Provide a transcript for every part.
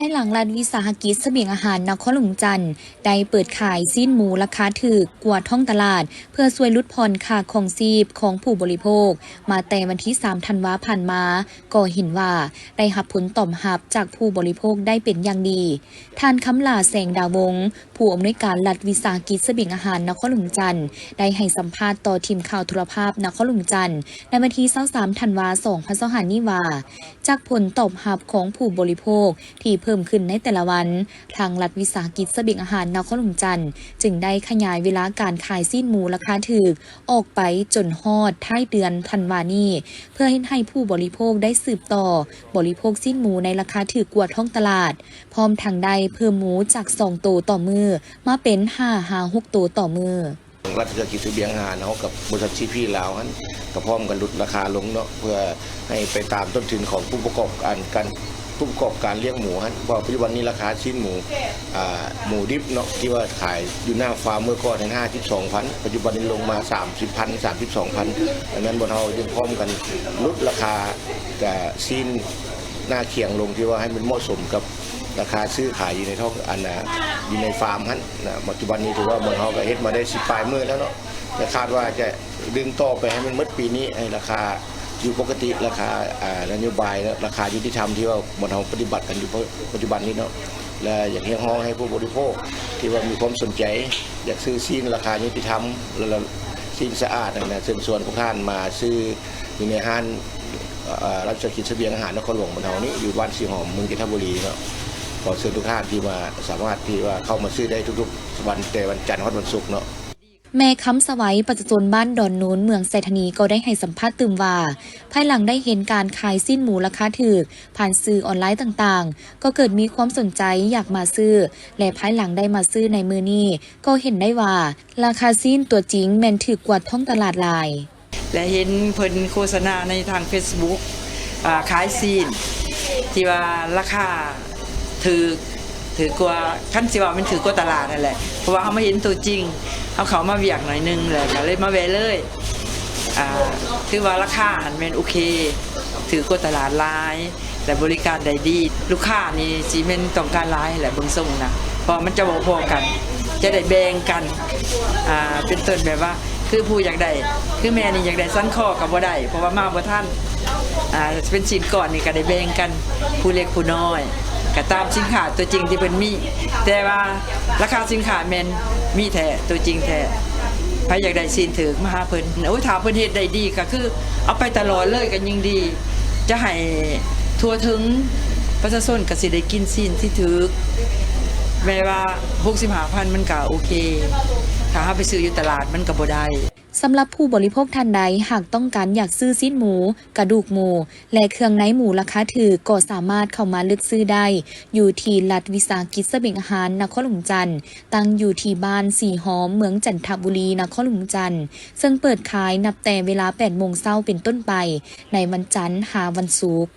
ພາຍຫຼັງລັດວິສາຫະກິດສະບຽງອາຫານນະຄອນຫຼວງຈັນ ໄດ້ເປີດຂາຍຊີ້ນໝູລາຄາຖືກກວ່າທ້ອງຕະຫຼາດ ເພື່ອຊ່ວຍຫຼຸດຜ່ອນຄ່າຄອງຊີບຂອງຜູ້ບໍລິໂພກ ມາແຕ່ວັນທີສາມ ທັນວາຜ່ານມາ, ກໍເຫັນວ່າໄດ້ຮັບຜົນຕອບຮັບຈາກຜູ້ບໍລິໂພກໄດ້ເປັນຢ່າງດີ. ທ່ານ ຄຳຫຼ້າ ແສງດາວົງ ຜູ້ອຳນວຍການລັດວິສາຫະກິດສະບຽງອາຫານນະຄອນຫຼວງຈັນ ໄດ້ໃຫ້ສຳພາດຕໍ່ທີມຂ່າວໂທລະພາບນະຄອນຫຼວງຈັນ ໃນວັນທີຊາວສາມ ທັນວາ ສອງພັນຊາວຫ້ານີ້ວ່າ ຈາກຜົນຕອບຮັບຂອງຜູ້ບໍລິໂພກທີ່ເພີ່ມຂຶ້ນໃນແຕ່ລະວັນ, ທາງລັດວິສາຫະກິດສະບຽງອາຫານນະຄອນຫຼວງຈັນ ຈຶ່ງໄດ້ຂະຫຍາຍເວລາການຂາຍຊີ້ນໝູລາຄາຖືກອອກໄປຈົນຮອດທ້າຍເດືອນທັນວານີ້, ເພື່ອເຮັດໃຫ້ຜູ້ບໍລິໂພກໄດ້ສືບຕໍ່ບໍລິໂພກຊີ້ນໝູໃນລາຄາຖືກກວ່າທ້ອງຕະຫຼາດ, ພ້ອມທັງໄດ້ເພີ່ມໝູຈາກສອງໂຕຕໍ່ມື້ ມາເປັນຫ້າຫາຫົກໂຕຕໍ່ມື້. ລັດວິສາຫະກິດສະບຽງອາຫານເຮົາກັບບໍລິສັດ ຊີ ພີ ລາວຫັ້ນ ກໍພ້ອມກັນຫຼຸດລາຄາລົງເນາະ ເພື່ອໃຫ້ໄປຕາມຕົ້ນທຶນຂອງຜູ້ປະກອບການ ການ ຜູ້ປະກອບການລ້ຽງໝູຫັ້ນ. ເພາະວ່າປັດຈຸບັນນີ້ລາຄາຊີ້ນໝູ ອ່າ ໝູດິບເນາະ ທີ່ວ່າຂາຍຢູ່ໜ້າຟາມເມື່ອກ່ອນຫັ້ນ ຫ້າສິບສອງພັນ ປັດຈຸບັນນີ້ລົງມາ ສາມສິບພັນ ສາມສິບສອງພັນ. ດັ່ງນັ້ນ ພວກເຮົາຈຶ່ງພ້ອມກັນຫຼຸດລາຄາ ກະຊີ້ນໜ້າຄຽງລົງ ທີ່ວ່າໃຫ້ມັນເໝາະສົມກັບລາຄາຊື້ຂາຍຢູ່ໃນທ້ອງ ອັນ ອ່າ ຢູ່ໃນຟາມຫັ້ນນະ. ປັດຈຸບັນນີ້ຖືວ່າພວກເຮົາກໍເຮັດມາໄດ້ສິບປາຍມື້ແລ້ວເນາະ ແຕ່ຄາດວ່າຈະດຶງຕໍ່ໄປໃຫ້ມັນໝົດປີນີ້ ໃຫ້ລາຄາຢູ່ປົກກະຕິ ລາຄາ ອ່າ ນະໂຍບາຍ ແລະ ລາຄາຍຸຕິທຳທີ່ວ່າພວກເຮົາປະຕິບັດກັນຢູ່ປັດຈຸບັນນີ້ເນາະ ແລະ ຢາກຮຽກຮ້ອງໃຫ້ຜູ້ບໍລິໂພກທີ່ວ່າມີຄວາມສົນໃຈ ຢາກຊື້ຊີ້ນລາຄາຍຸຕິທຳ ແລະ ຊີ້ນສະອາດນັ້ນນະ ເຊີນຊວນພວກທ່ານມາຊື້ ຢູ່ໃນຮ້ານ ເອີ່ ລັດວິສາຫະກິດສະບຽງອາຫານນະຄອນຫຼວງບ້ານເຮົານີ້ ຢູ່ບ້ານສີຫອມ ເມືອງຈັນທະບູລີເນາະ. ຂໍເຊີນທຸກທ່ານທີ່ວ່າສາມາດທີ່ວ່າເຂົ້າມາຊື້ໄດ້ທຸກໆວັນ ແຕ່ວັນຈັນຮອດວັນສຸກເນາະ. ແມ່ຄຳສະໄຫວ ປະຊາຊົນບ້ານດອນນູນ ເມືອງໄຊທານີ ກໍໄດ້ໃຫ້ສຳພາດຕື່ມວ່າ ພາຍຫຼັງໄດ້ເຫັນການຂາຍຊີ້ນໝູລາຄາຖືກຜ່ານສື່ອອນລາຍຕ່າງໆ ກໍເກີດມີຄວາມສົນໃຈຢາກມາຊື້ ແລະ ພາຍຫຼັງໄດ້ມາຊື້ໃນມື້ນີ້ ກໍເຫັນໄດ້ວ່າລາຄາຊີ້ນຕົວຈິງແມ່ນຖືກກວ່າທ້ອງຕະຫຼາດຫຼາຍ. ແລະ ເຫັນເພິ່ນໂຄສະນາໃນທາງເຟສບຸກ ອ່າ ຂາຍຊີ້ນທີ່ວ່າລາຄາຖືກ ຖືກກວ່າ ຄັນຊິເວົ້າແມ່ນຖືກກວ່າຕະຫຼາດຫັ້ນແຫຼະ ເພາະວ່າເຮົາມາເຫັນຕົວຈິງ ເຮົາເຂົ້າມາວຽກໜ້ອຍໜຶ່ງ ແລ້ວກໍເລີຍມາແວ່ເລີຍ. ອ່າ ຖືວ່າລາຄາຫັ້ນແມ່ນໂອເຄ ຖືກກວ່າຕະຫຼາດຫຼາຍ ແລະ ບໍລິການໄດ້ດີ ລູກຄ້ານີ້ຊິແມ່ນຕ້ອງການຫຼາຍແຫຼະ ເບິ່ງຊົງນະ ເພາະວ່າມັນຈະບໍ່ພໍກັນ ຈະໄດ້ແບ່ງກັນ ອ່າ ເປັນຕົ້ນແບບວ່າ ຄືຜູ້ຢາກໄດ້ ຄືແມ່ນີ້ຢາກໄດ້ສັນຄໍກໍບໍ່ໄດ້ ເພາະວ່າມາບໍ່ທັນ ອ່າ ເປັນຊີ້ນກ້ອນນີ້ກໍໄດ້ແບ່ງກັນ ຜູ້ເລັກຜູ້ນ້ອຍ ກໍຕາມສິນຄ້າຕົວຈິງທີ່ເພິ່ນມີ ແຕ່ວ່າລາຄາສິນຄ້າແມ່ນມີແທ້ ຕົວຈິງແທ້. ໃຜຢາກໄດ້ຊີ້ນຖືກມາຫາເພິ່ນ. ໂອ້ຍ ຖ້າເພິ່ນເຮັດໄດ້ດີກໍຄືເອົາໄປຕະຫຼອດເລີຍກໍຍິ່ງດີ ຈະໃຫ້ທົ່ວເຖິງ ປະຊາຊົນກໍຊິໄດ້ກິນຊີ້ນທີ່ຖືກ ແມ່ນວ່າຫົກສິບຫ້າພັນມັນກໍໂອເຄ ຖ້າເຮົາໄປຊື້ຢູ່ຕະຫຼາດມັນກໍບໍ່ໄດ້. ສຳລັບຜູ້ບໍລິໂພກທ່ານໃດ ຫາກຕ້ອງການຢາກຊື້ຊີ້ນໝູ, ກະດູກໝູ ແລະ ເຄື່ອງໃນໝູລາຄາຖືກ ກໍສາມາດເຂົ້າມາເລືອກຊື້ໄດ້ ຢູ່ທີ່ລັດວິສາຫະກິດສະບຽງອາຫານນະຄອນຫຼວງຈັນ, ຕັ້ງຢູ່ທີ່ບ້ານສີຫອມ, ເມືອງຈັນທະບູລີ, ນະຄອນຫຼວງຈັນ, ເຊິ່ງເປີດຂາຍນັບແຕ່ເວລາແປດໂມງເຊົ້າເປັນຕົ້ນໄປ ໃນວັນຈັນຫາວັນສຸກ.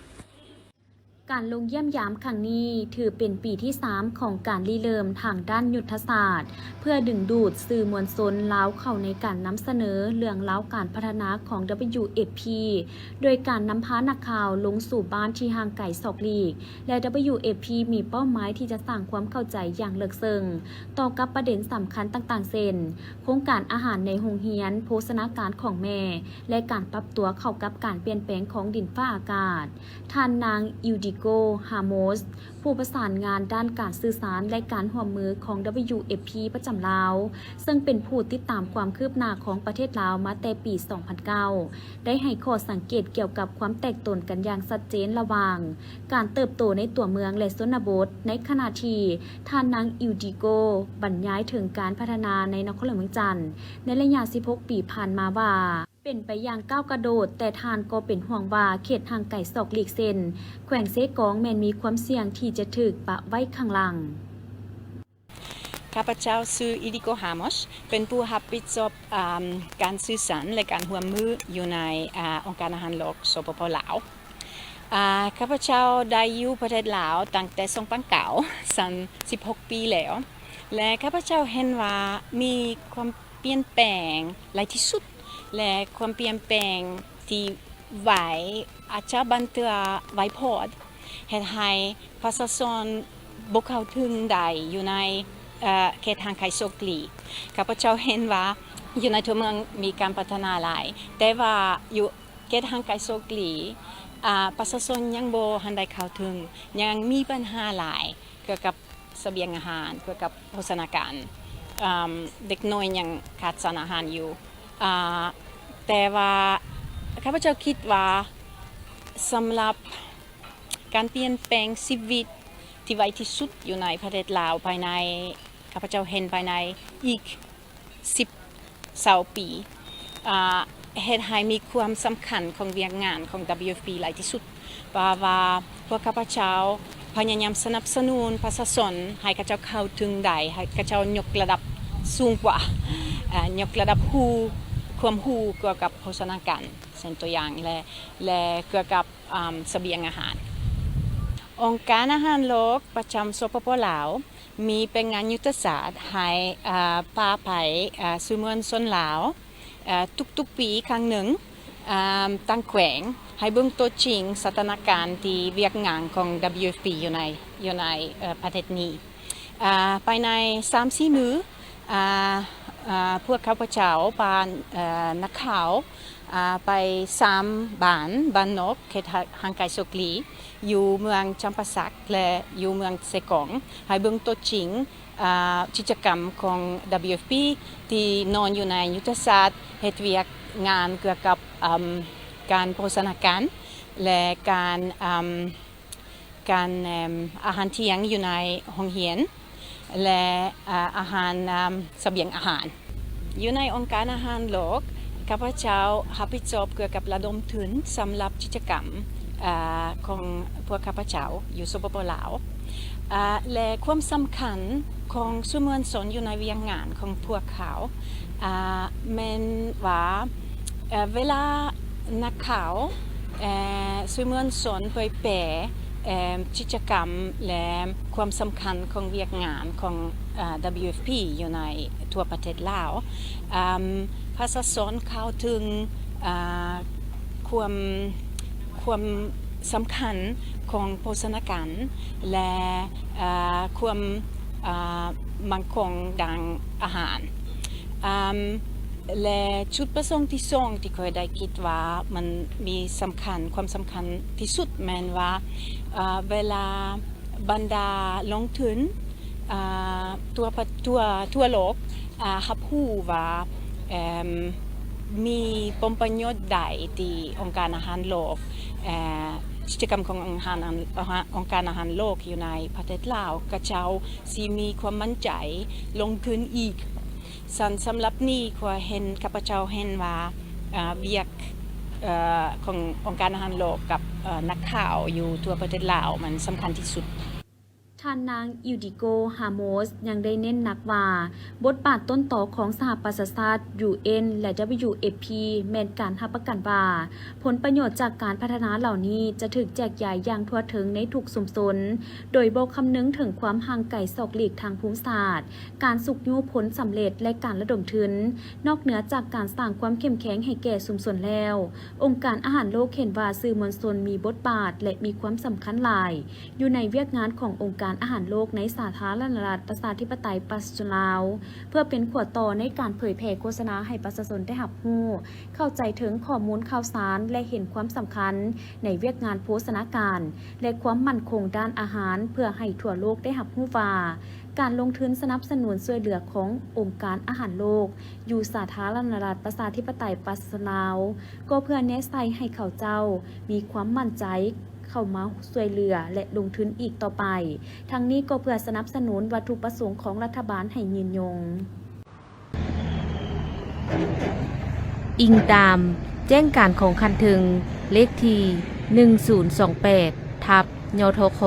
ການລົງຢ້ຽມຢາມຄັ້ງນີ້ ຖືເປັນປີທີສາມຂອງການລິເລີ່ມທາງດ້ານຍຸດທະສາດ ເພື່ອດຶງດູດສື່ມວນຊົນລາວເຂົ້າໃນການນຳສະເໜີເລື່ອງລາວການພັດທະນາຂອງ WFP ໂດຍການນຳພານັກຂ່າວລົງສູ່ບ້ານທີ່ຫ່າງໄກສອກຫຼີກ ແລະ WFP ມີເປົ້າໝາຍທີ່ຈະສ້າງຄວາມເຂົ້າໃຈຢ່າງເລິກເຊິ່ງຕໍ່ກັບປະເດັນສຳຄັນຕ່າງໆ ເຊັ່ນ ໂຄງການອາຫານໃນໂຮງຮຽນ, ໂພຊະນາການຂອງແມ່ ແລະ ການປັບຕົວເຂົ້າກັບການປ່ຽນແປງຂອງດິນຟ້າອາກາດ. ທ່ານນາງ ອິວດິໂກ ຮາໂມສ ຜູ້ປະສານງານດ້ານການສື່ສານ ແລະ ການຮ່ວມມືຂອງ WFP ປະຈຳລາວ, ເຊິ່ງເປັນຜູ້ຕິດຕາມຄວາມຄືບໜ້າຂອງປະເທດລາວມາແຕ່ປີສອງພັນເກົ້າ ໄດ້ໃຫ້ຂໍ້ສັງເກດກ່ຽວກັບຄວາມແຕກຕົນກັນຢ່າງຊັດເຈນລະຫວ່າງການເຕີບໂຕໃນຕົວເມືອງ ແລະ ຊົນນະບົດ, ໃນຂະນະທີ່ທ່ານນາງ ອິວດິໂກ ບັນຍາຍເຖິງການພັດທະນາໃນນະຄອນຫຼວງວຽງຈັນໃນໄລຍະສິບຫົກປີຜ່ານມາວ່າ ເປັນໄປຢ່າງກ້າວກະໂດດ, ແຕ່ທ່ານກໍເປັນຫ່ວງວ່າເຂດຫ່າງໄກສອກຫຼີກເຊັ່ນ ແຂວງເຊກອງ ແມ່ນມີຄວາມສ່ຽງທີ່ຈະຖືກປະໄວ້ຂ້າງຫຼັງ. ຂ້າພະເຈົ້າຊື່ ອິດິໂກ ຮາໂມສ ເປັນຜູ້ຮັບຜິດຊອບ ອາ ການສື່ສານ ແລະ ການຮ່ວມມືຢູ່ໃນ ອາ ອົງການອາຫານໂລກ ສປປ ລາວ. ອາ ຂ້າພະເຈົ້າໄດ້ຢູ່ປະເທດລາວຕັ້ງແຕ່ສອງພັນເກົ້າ ສາມສິບຫົກປີແລ້ວ ແລະ ຂ້າພະເຈົ້າເຫັນວ່າມີຄວາມປ່ຽນແປງຫຼາຍທີ່ສຸດ ແລະ ຄວາມປ່ຽນແປງທີ່ໄວ ອາດຈະບາງເທື່ອໄວໂພດ. ເຮັດໃຫ້ປະຊາຊົນບໍ່ເຂົ້າເຖິງໄດ້ຢູ່ໃນ ເອີ ເຂດຫ່າງໄກໂສກຫຼີກ. ຂ້າພະເຈົ້າເຫັນວ່າຢູ່ໃນຕົວເມືອງມີການພັດທະນາຫຼາຍ, ແຕ່ວ່າຢູ່ເຂດຫ່າງໄກໂສກຫຼີກ ອາ ປະຊາຊົນຍັງບໍ່ທັນໄດ້ເຂົ້າເຖິງ, ຍັງມີບັນຫາຫຼາຍກ່ຽວກັບສະບຽງອາຫານ, ກ່ຽວກັບໂພຊະນາການ, ອາ ເດັກນ້ອຍຍັງຂາດສານອາຫານຢູ່. ອາ ແຕ່ວ່າຂ້າພະເຈົ້າຄິດວ່າ ສຳລັບການປ່ຽນແປງຊີວິດທີ່ໄວທີ່ສຸດຢູ່ໃນປະເທດລາວ ພາຍໃນ ຂ້າພະເຈົ້າເຫັນພາຍໃນອີກສິບ ຊາວປີ ອາ ເຮັດໃຫ້ມີຄວາມສຳຄັນຂອງວຽກງານຂອງ WFP ຫຼາຍທີ່ສຸດ. ເພາະວ່າພວກຂ້າພະເຈົ້າພະຍາຍາມສະໜັບສະໜູນປະຊາຊົນໃຫ້ເຂົາເຈົ້າເຂົ້າເຖິງໄດ້, ໃຫ້ເຂົາເຈົ້າຍົກລະດັບສູງກວ່າ, ເອີ ຍົກລະດັບຮູ້ ຄວາມຮູ້ກ່ຽວກັບໂພຊະນາການ ເຊັ່ນຕົວຢ່າງ ແລະ ແລະ ກ່ຽວກັບ ອາ ສະບຽງອາຫານ. ອົງການອາຫານໂລກປະຈຳ ສປປ ລາວ ມີແຜນງານຍຸດທະສາດໃຫ້ ອາ ພາໄປ ອາ ສື່ມວນຊົນລາວ ເອີ ທຸກໆປີຄັ້ງໜຶ່ງ ອາ ຕ່າງແຂວງ ໃຫ້ເບິ່ງຕົວຈິງສະຖານະການທີ່ວຽກງານຂອງ WFP ຢູ່ໃນ ຢູ່ໃນ ເອີ ປະເທດນີ້. ອາ ພາຍໃນສາມສີ່ມື້ ອາ ອາ ພວກຂ້າພະເຈົ້າພາ ເອີ ນັກຂ່າວ ອາ ໄປສາມບ້ານ, ບ້ານນອກເຂດຫ່າງໄກໂສກຫຼີກ ຢູ່ເມືອງຈຳປາສັກ ແລະ ຢູ່ເມືອງເຊກອງ ໃຫ້ເບິ່ງຕົວຈິງ ອາ ກິດຈະກຳຂອງ WFP ທີ່ນອນຢູ່ໃນຍຸດທະສາດເຮັດວຽກງານກ່ຽວກັບ ອາ ການໂພຊະນາການ ແລະ ການ ອາ ການ ອາ ອາຫານທ່ຽງຢູ່ໃນໂຮງຮຽນ ແລະ ອາ ອາຫານ ອາ ສະບຽງອາຫານ. ຢູ່ໃນອົງການອາຫານໂລກ ຂ້າພະເຈົ້າຮັບຜິດຊອບກ່ຽວກັບລະດົມທຶນສຳລັບກິດຈະກຳ ອາ ຂອງພວກຂ້າພະເຈົ້າຢູ່ ສປປ ລາວ ອາ ແລະ ຄວາມສຳຄັນຂອງສື່ມວນຊົນຢູ່ໃນວຽກງານຂອງພວກເຂົາ ອາ ແມ່ນວ່າ ເອີ ເວລານັກຂ່າວ ເອີ ສື່ມວນຊົນເຜີຍແຜ່ ເອີ ກິດຈະກຳ ແລະ ຄວາມສຳຄັນຂອງວຽກງານຂອງ ເອີ WFP ຢູ່ໃນທົ່ວປະເທດລາວ ອາ ປະຊາຊົນເຂົ້າເຖິງ ອາ ຄວາມ ຄວາມສຳຄັນຂອງໂພຊະນາການ ແລະ ເອີ ຄວາມ ອາ ໝັ້ນຄົງດ້ານອາຫານ. ອາ ແລະ ຈຸດປະສົງທີສອງທີ່ຂ້ອຍໄດ້ຄິດວ່າມັນມີສຳຄັນ, ຄວາມສຳຄັນທີ່ສຸດແມ່ນວ່າ ເອີ ເວລາບັນດາລົງທຶນ ອາ ທົ່ວປະ ທົ່ວ ທົ່ວໂລກ ອາ ຮັບຮູ້ວ່າ ເອີ ມີຜົນປະໂຫຍດໃດທີ່ອົງການອາຫານໂລກ ເອີ ກິດຈະກຳຂອງອົງການ ອົງການອາຫານໂລກຢູ່ໃນປະເທດລາວ ເຂົາເຈົ້າຊິມີຄວາມໝັ້ນໃຈລົງທຶນອີກ. ສຳ ສຳລັບນີ້ ຂ້ອຍເຫັນ ຂ້າພະເຈົ້າເຫັນວ່າ ອາ ວຽກ ເອີ ຂອງອົງການອາຫານໂລກກັບ ເອີ ນັກຂ່າວຢູ່ທົ່ວປະເທດລາວ ມັນສຳຄັນທີ່ສຸດ. ທ່ານນາງ ອິວດິໂກ ຮາໂມສ ຍັງໄດ້ເນັ້ນໜັກວ່າ ບົດບາດຕົ້ນຕໍຂອງສະຫະປະຊາຊາດ, ຢູເອັນ ແລະ WFP ແມ່ນການຮັບປະກັນວ່າ ຜົນປະໂຫຍດຈາກການພັດທະນາເຫຼົ່ານີ້ຈະຖືກແຈກຢາຍຢ່າງທົ່ວເຖິງໃນທຸກຊຸມຊົນ, ໂດຍບໍ່ຄຳນຶງເຖິງຄວາມຫ່າງໄກສອກຫຼີກທາງພູມສາດ, ການຊຸກຍູ້ຜົນສຳເລັດ ແລະ ການລະດົມທຶນ. ນອກເໜືອຈາກການສ້າງຄວາມເຂັ້ມແຂງໃຫ້ແກ່ຊຸມຊົນແລ້ວ, ອົງການອາຫານໂລກເຫັນວ່າສື່ມວນຊົນມີບົດບາດ ແລະ ມີຄວາມສຳຄັນຫຼາຍ ຢູ່ໃນວຽກງານຂອງອົງການອາຫານໂລກໃນສາທາລະນະລັດ ປະຊາທິປະໄຕ ປະຊາຊົນລາວ ເພື່ອເປັນຂົວຕໍ່ໃນການເຜີຍແຜ່ໂຄສະນາໃຫ້ປະຊາຊົນໄດ້ຮັບຮູ້, ເຂົ້າໃຈເຖິງຂໍ້ມູນຂ່າວສານ ແລະ ເຫັນຄວາມສຳຄັນໃນວຽກງານໂພຊະນາການ ແລະ ຄວາມໝັ້ນຄົງດ້ານອາຫານ ເພື່ອໃຫ້ທົ່ວໂລກໄດ້ຮັບຮູ້ວ່າ ການລົງທຶນສະໜັບສະໜູນຊ່ວຍເຫຼືອຂອງອົງການອາຫານໂລກ ຢູ່ສາທາລະນະລັດ ປະຊາທິປະໄຕ ປະຊາຊົນລາວ ກໍເພື່ອແນໃສ່ໃຫ້ເຂົາເຈົ້າມີຄວາມໝັ້ນໃຈ ເຂົ້າມາຊ່ວຍເຫຼືອ ແລະ ລົງທຶນອີກຕໍ່ໄປ. ທັງນີ້ກໍເພື່ອສະໜັບສະໜູນວັດຖຸປະສົງຂອງລັດຖະບານໃຫ້ຍືນຍົງ. ອີງຕາມແຈ້ງການຂອງຂັ້ນເທິງ ເລກທີໜຶ່ງສູນສອງແປດ ທັບ ຍທຂ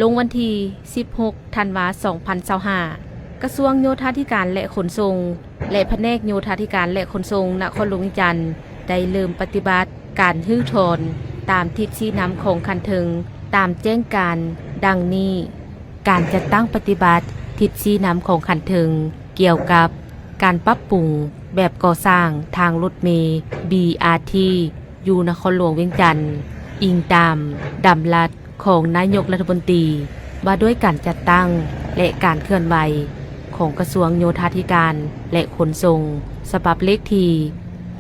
ລົງວັນທີສິບຫົກ ທັນວາ ສອງພັນຊາວຫ້າ, ກະຊວງໂຍທາທິການ ແລະ ຂົນສົ່ງ ແລະ ພະແນກໂຍທາທິການ ແລະ ຂົນສົ່ງນະຄອນຫຼວງວຽງຈັນ ໄດ້ເລີ່ມປະຕິບັດການຮື້ຖອນຕາມທິດຊີ້ນຳຂອງຂັ້ນເທິງ ຕາມແຈ້ງການດັ່ງນີ້. ການຈັດຕັ້ງປະຕິບັດທິດຊີ້ນຳຂອງຂັ້ນເທິງ ກ່ຽວກັບການປັບປຸງແບບກໍ່ສ້າງທາງລົດເມ ບີອາທີ ຢູ່ນະຄອນຫຼວງວຽງຈັນ, ອີງຕາມດຳລັດ ຂອງນາຍົກລັດຖະມົນຕີ ວ່າດ້ວຍການຈັດຕັ້ງ ແລະ ການເຄື່ອນໄຫວຂອງກະຊວງໂຍທາທິການ ແລະ ຂົນສົ່ງ ສະບັບເລກທີ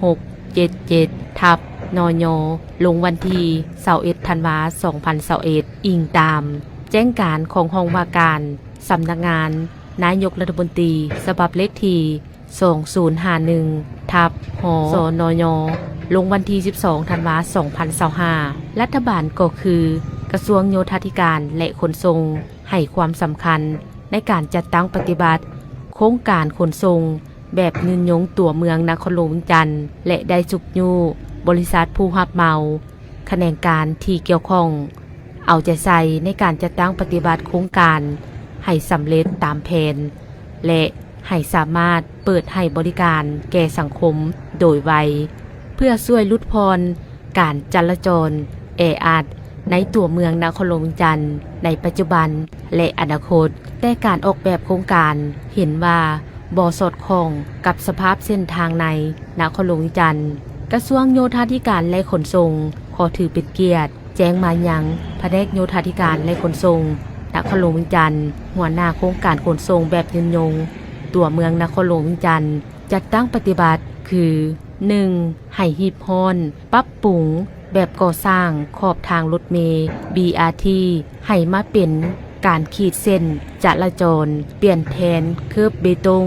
ຫົກເຈັດເຈັດ ທັບ ນຍ ລົງວັນທີ ຊາວເອັດ ທັນວາ ສອງພັນຊາວເອັດ ອີງຕາມແຈ້ງການຂອງຫ້ອງວ່າການສຳນັກງານນາຍົກລັດຖະມົນຕີ ສະບັບເລກທີ ສອງສູນຫ້າໜຶ່ງ ທັບ ຫ ສນຍ ລົງວັນທີ ສິບສອງ ທັນວາ ສອງພັນຊາວຫ້າ. ລັດຖະບານກໍຄືກະຊວງໂຍທາທິການ ແລະ ຂົນສົ່ງ ໃຫ້ຄວາມສຳຄັນໃນການຈັດຕັ້ງປະຕິບັດໂຄງການຂົນສົ່ງແບບຍືນຍົງຕົວເມືອງນະຄອນຫຼວງວຽງຈັນ ແລະ ໄດ້ຊຸກຍູ້ບໍລິສັດຜູ້ຮັບເໝົາ, ຂະແໜງການທີ່ກ່ຽວຂ້ອງ ເອົາໃຈໃສ່ໃນການຈັດຕັ້ງປະຕິບັດໂຄງການໃຫ້ສຳເລັດຕາມແຜນ ແລະ ໃຫ້ສາມາດເປີດໃຫ້ບໍລິການແກ່ສັງຄົມໂດຍໄວ ເພື່ອຊ່ວຍຫຼຸດຜ່ອນການຈະລາຈອນແອອັດໃນຕົວເມືອງນະຄອນຫຼວງວຽງຈັນໃນປັດຈຸບັນ ແລະ ອະນາຄົດ, ແຕ່ການອອກແບບໂຄງການເຫັນວ່າບໍ່ສອດຄ່ອງກັບສະພາບເສັ້ນທາງໃນນະຄອນຫຼວງວຽງຈັນ. ກະຊວງໂຍທາທິການ ແລະ ຂົນສົ່ງ ຂໍຖືເປັນກຽດແຈ້ງມາຍັງພະແນກໂຍທາທິການ ແລະ ຂົນສົ່ງນະຄອນຫຼວງວຽງຈັນ, ຫົວໜ້າໂຄງການຂົນສົ່ງແບບຍືນຍົງຕົວເມືອງນະຄອນຫຼວງວຽງຈັນ ຈັດຕັ້ງປະຕິບັດຄື ໜຶ່ງ ໃຫ້ຮີບຮ້ອນປັບປຸງແບບກໍ່ສ້າງຂອບທາງລົດເມ ບີອາທີ ໃຫ້ມາເປັນການຂີດເສັ້ນຈະລາຈອນ, ປ່ຽນແທນເຄີບເບຕົງ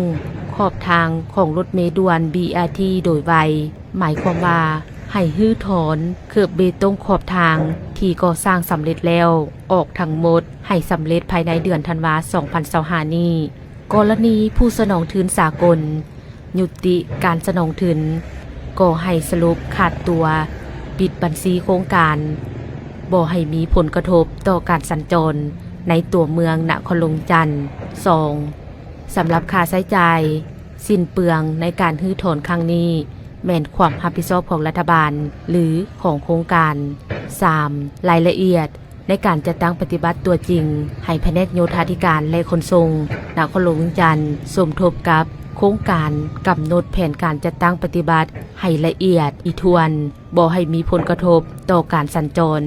ຂອບທາງຂອງລົດເມດ່ວນ ບີອາທີ ໂດຍໄວ. ໝາຍຄວາມວ່າ ໃຫ້ຮື້ຖອນເຄີບເບຕົງຂອບທາງທີ່ກໍ່ສ້າງສຳເລັດແລ້ວອອກທັງໝົດ ໃຫ້ສຳເລັດພາຍໃນເດືອນທັນວາ ສອງພັນຊາວຫ້ານີ້. ກໍລະນີຜູ້ສະໜອງທຶນສາກົນຍຸຕິການສະໜອງທຶນ ກໍໃຫ້ສະຫຼຸບຂາດຕົວ, ປິດບັນຊີໂຄງການ, ບໍ່ໃຫ້ມີຜົນກະທົບຕໍ່ການສັນຈອນໃນຕົວເມືອງນະຄອນຫຼວງວຽງຈັນ. ສອງ ສຳລັບຄ່າໃຊ້ຈ່າຍ ສິ້ນເປືອງໃນການຮື້ຖອນຄັ້ງນີ້ ແມ່ນຄວາມຮັບຜິດຊອບຂອງລັດຖະບານ ຫຼື ຂອງໂຄງການ. ສາມ ລາຍລະອຽດໃນການຈັດຕັ້ງປະຕິບັດຕົວຈິງ ໃຫ້ພະແນກໂຍທາທິການ ແລະ ຂົນສົ່ງນະຄອນຫຼວງວຽງຈັນ ສົມທົບກັບໂຄງການ ກຳນົດແຜນການຈັດຕັ້ງປະຕິບັດໃຫ້ລະອຽດຖີ່ຖ້ວນ, ບໍ່ໃຫ້ມີຜົນກະທົບຕໍ່ການສັນຈອນ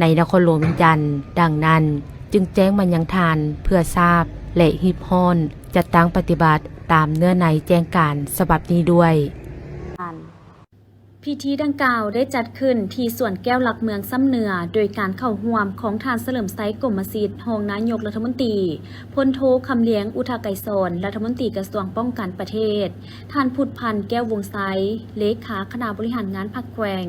ໃນນະຄອນຫຼວງວຽງຈັນ. ດັ່ງນັ້ນ, ຈຶ່ງແຈ້ງມາຍັງທ່ານເພື່ອຊາບ ແລະ ຮີບຮ້ອນຈັດຕັ້ງປະຕິບັດຕາມເນື້ອໃນແຈ້ງການສະບັບນີ້ດ້ວຍ. ພິທີດັ່ງກ່າວໄດ້ຈັດຂຶ້ນທີ່ສວນແກ້ວຫຼັກເມືອງຊຳເໜືອ ໂດຍການເຂົ້າຮ່ວມຂອງທ່ານ ສະເຫຼີມໄຊ ກົມມະສິດ ຮອງນາຍົກລັດຖະມົນຕີ, ພົນໂທ ຄຳລຽງ ອຸທະໄກສອນ ລັດຖະມົນຕີກະຊວງປ້ອງກັນປະເທດ, ທ່ານ ພຸດພັນ ແກ້ວວົງໄຊ ເລຂາຄະນະບໍລິຫານງານພັກແຂວງ,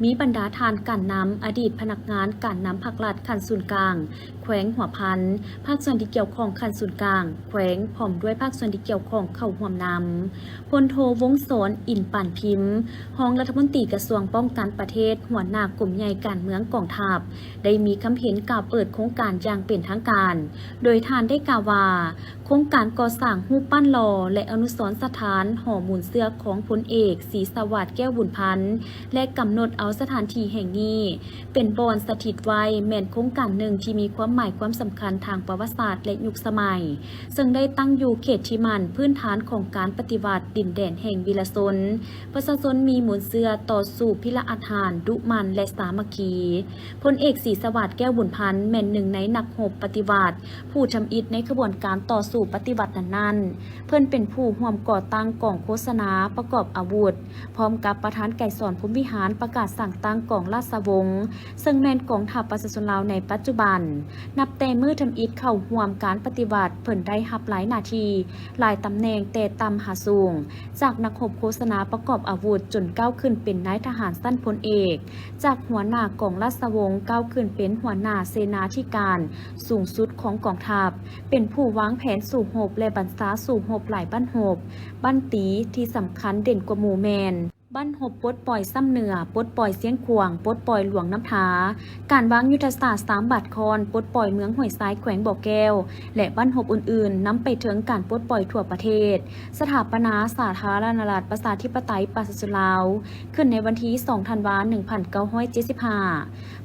ມີບັນດາທ່ານການນຳ, ອະດີດພະນັກງານການນຳພັກລັດຂັ້ນສູນກາງແຂວງຫົວພັນ, ພາກສ່ວນທີ່ກ່ຽວຂ້ອງຂັ້ນສູນກາງແຂວງ ພ້ອມດ້ວຍພາກສ່ວນທີ່ກ່ຽວຂ້ອງເຂົ້າຮ່ວມນຳ. ພົນໂທ ວົງສອນ ອິນປານພິມ ຮອງລັດຖະມົນຕີກະຊວງປ້ອງກັນປະເທດ, ຫົວໜ້າກົມໃຫຍ່ການເມືອງກອງທັບ ໄດ້ມີຄຳເຫັນກ່າວເປີດໂຄງການຢ່າງເປັນທາງການ, ໂດຍທ່ານໄດ້ກ່າວວ່າ ໂຄງການກໍ່ສ້າງຮູບປັ້ນຫຼໍ່ ແລະ ອະນຸສອນສະຖານຫໍມູນເຊື້ອຂອງພົນເອກ ສີສະຫວາດ ແກ້ວບຸນພັນ ແລະ ກຳນົດເອົາສະຖານທີ່ແຫ່ງນີ້ເປັນບ່ອນສະຖິດໄວ້ ແມ່ນໂຄງການໜຶ່ງທີ່ມີຄວາມໝາຍຄວາມສຳຄັນທາງປະຫວັດສາດ ແລະ ຍຸກສະໄໝ, ເຊິ່ງໄດ້ຕັ້ງຢູ່ເຂດທີ່ໝັ້ນພື້ນຖານຂອງການປະຕິວັດດິນແດນແຫ່ງວິລະຊົນ. ປະຊາຊົນມີມູນເຊື້ອຕໍ່ສູ້ພິລະອາດຫານ, ດຸໝັ່ນ ແລະ ສາມັກຄີ. ພົນເອກ ສີສະຫວາດ ແກ້ວບຸນພັນ ແມ່ນໜຶ່ງໃນນັກຮົບປະຕິວັດ ຜູ້ທຳອິດໃນຂະບວນການຕໍ່ສູ້ປະຕິວັດນັ້ນໆ. ເພິ່ນເປັນຜູ້ຮ່ວມກໍ່ຕັ້ງກອງໂຄສະນາປະກອບອາວຸດ, ພ້ອມກັບປະທານໄກສອນ ພົມວິຫານ ປະກາດສ້າງຕັ້ງກອງລາຊະວົງ, ເຊິ່ງແມ່ນກອງທັບປະຊາຊົນລາວໃນປັດຈຸບັນ. ນັບແຕ່ມື້ທຳອິດເຂົ້າຮ່ວມການປະຕິວັດ, ເພິ່ນໄດ້ຮັບຫຼາຍໜ້າທີ່, ຫຼາຍຕຳແໜ່ງແຕ່ຕ່ຳຫາສູງ, ຈາກນັກຮົບໂຄສະນາປະກອບອາວຸດ ຈົນກ້າວຂຶ້ນເປັນນາຍທະຫານຊັ້ນພົນເອກ, ຈາກຫົວໜ້າກອງລາຊະວົງ ກ້າວຂຶ້ນເປັນຫົວໜ້າເສນາທິການສູງສຸດຂອງກອງທັບ, ເປັນຜູ້ວາງແຜນສູ້ຮົບ ແລະ ບັນຊາສູ້ຮົບຫຼາຍບັ້ນຮົບ, ບັ້ນຕີທີ່ສຳຄັນເດັ່ນກວ່າໝູ່ແມ່ນ ບັ້ນຮົບປົດປ່ອຍຊຳເໜືອ, ປົດປ່ອຍຊຽງຂວາງ, ປົດປ່ອຍຫຼວງນ້ຳທາ, ການວາງຍຸດທະສາດສາມບາດຄ້ອນ, ປົດປ່ອຍເມືອງຫ້ວຍຊາຍ ແຂວງບໍ່ແກ້ວ ແລະ ບັ້ນຮົບອື່ນໆ, ນຳໄປເຖິງການປົດປ່ອຍທົ່ວປະເທດ, ສະຖາປະນາສາທາລະນະລັດ ປະຊາທິປະໄຕ ປະຊາຊົນລາວ ຂຶ້ນໃນວັນທີສອງ ທັນວາ ໜຶ່ງພັນເກົ້າຮ້ອຍເຈັດສິບຫ້າ.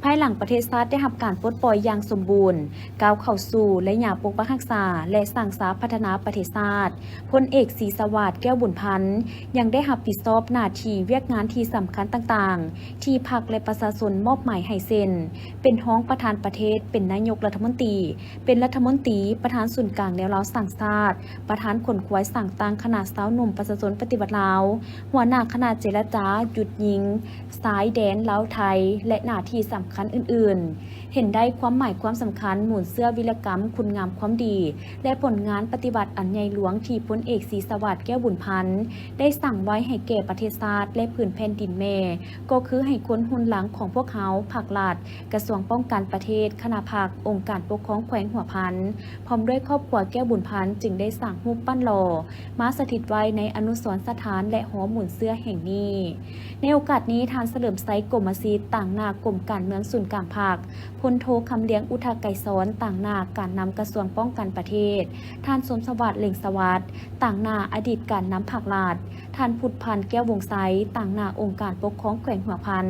ພາຍຫຼັງປະເທດຊາດໄດ້ຮັບການປົດປ່ອຍຢ່າງສົມບູນ, ກ້າວເຂົ້າສູ່ໄລຍະປົກປັກຮັກສາ ແລະ ສ້າງສາພັດທະນາປະເທດຊາດ, ພົນເອກ ສີສະຫວາດ ແກ້ວບຸນພັນ ຍັງໄດ້ຮັບຜິດຊອບໜ້າທີ່ ວຽກງານທີ່ສຳຄັນຕ່າງໆ ທີ່ພັກ ແລະ ປະຊາຊົນມອບໝາຍໃຫ້ ເຊັ່ນ ເປັນຮອງປະທານປະເທດ, ເປັນນາຍົກລັດຖະມົນຕີ, ເປັນລັດຖະມົນຕີ, ປະທານສູນກາງແນວລາວສ້າງຊາດ, ປະທານຂົນຂວາຍສ້າງຕັ້ງຄະນະຊາວໜຸ່ມປະຊາຊົນປະຕິວັດລາວ, ຫົວໜ້າຄະນະເຈລະຈາຢຸດຍິງຊາຍແດນລາວ-ໄທ ແລະ ໜ້າທີ່ສຳຄັນອື່ນໆ. ເຫັນໄດ້ຄວາມໝາຍຄວາມສຳຄັນ ມູນເຊື້ອວິລະກຳຄຸນງາມຄວາມດີ ແລະ ຜົນງານປະຕິວັດອັນໃຫຍ່ຫຼວງທີ່ພົນເອກ ສີສະຫວາດ ແກ້ວບຸນພັນ ໄດ້ສ້າງໄວ້ໃຫ້ແກ່ປະເທດຊາດ ແລະ ພື້ນແຜ່ນດິນແມ່ ກໍຄືໃຫ້ຄົນຮຸ່ນຫຼັງຂອງພວກເຮົາ, ພັກລັດ, ກະຊວງປ້ອງກັນປະເທດ, ຄະນະພັກ, ອົງການປົກຄອງແຂວງຫົວພັນ ພ້ອມດ້ວຍຄອບຄົວແກ້ວບຸນພັນ ຈຶ່ງໄດ້ສ້າງຮູບປັ້ນຫຼໍ່ມາສະຖິດໄວ້ໃນອະນຸສອນສະຖານ ແລະ ຫໍໝູນເຊື້ອແຫ່ງນີ້. ໃນໂອກາດນີ້, ທ່ານ ສະເຫຼີມໄຊ ກົມມະສິດ, ຕາງໜ້າກົມການເມືອງສູນກາງພັກ, ພົນໂທ ຄຳລຽງ ອຸທະໄກສອນ, ຕາງໜ້າການນຳກະຊວງປ້ອງກັນປະເທດ, ທ່ານ ສົມສະຫວາດ ເລັ່ງສະຫວັດ, ຕາງໜ້າອະດີດການນຳພັກລັດ, ທ່ານ ພຸດພັນ ແກ້ວວົງໄຊ, ຕາງໜ້າອົງການປົກຄອງແຂວງຫົວພັນ,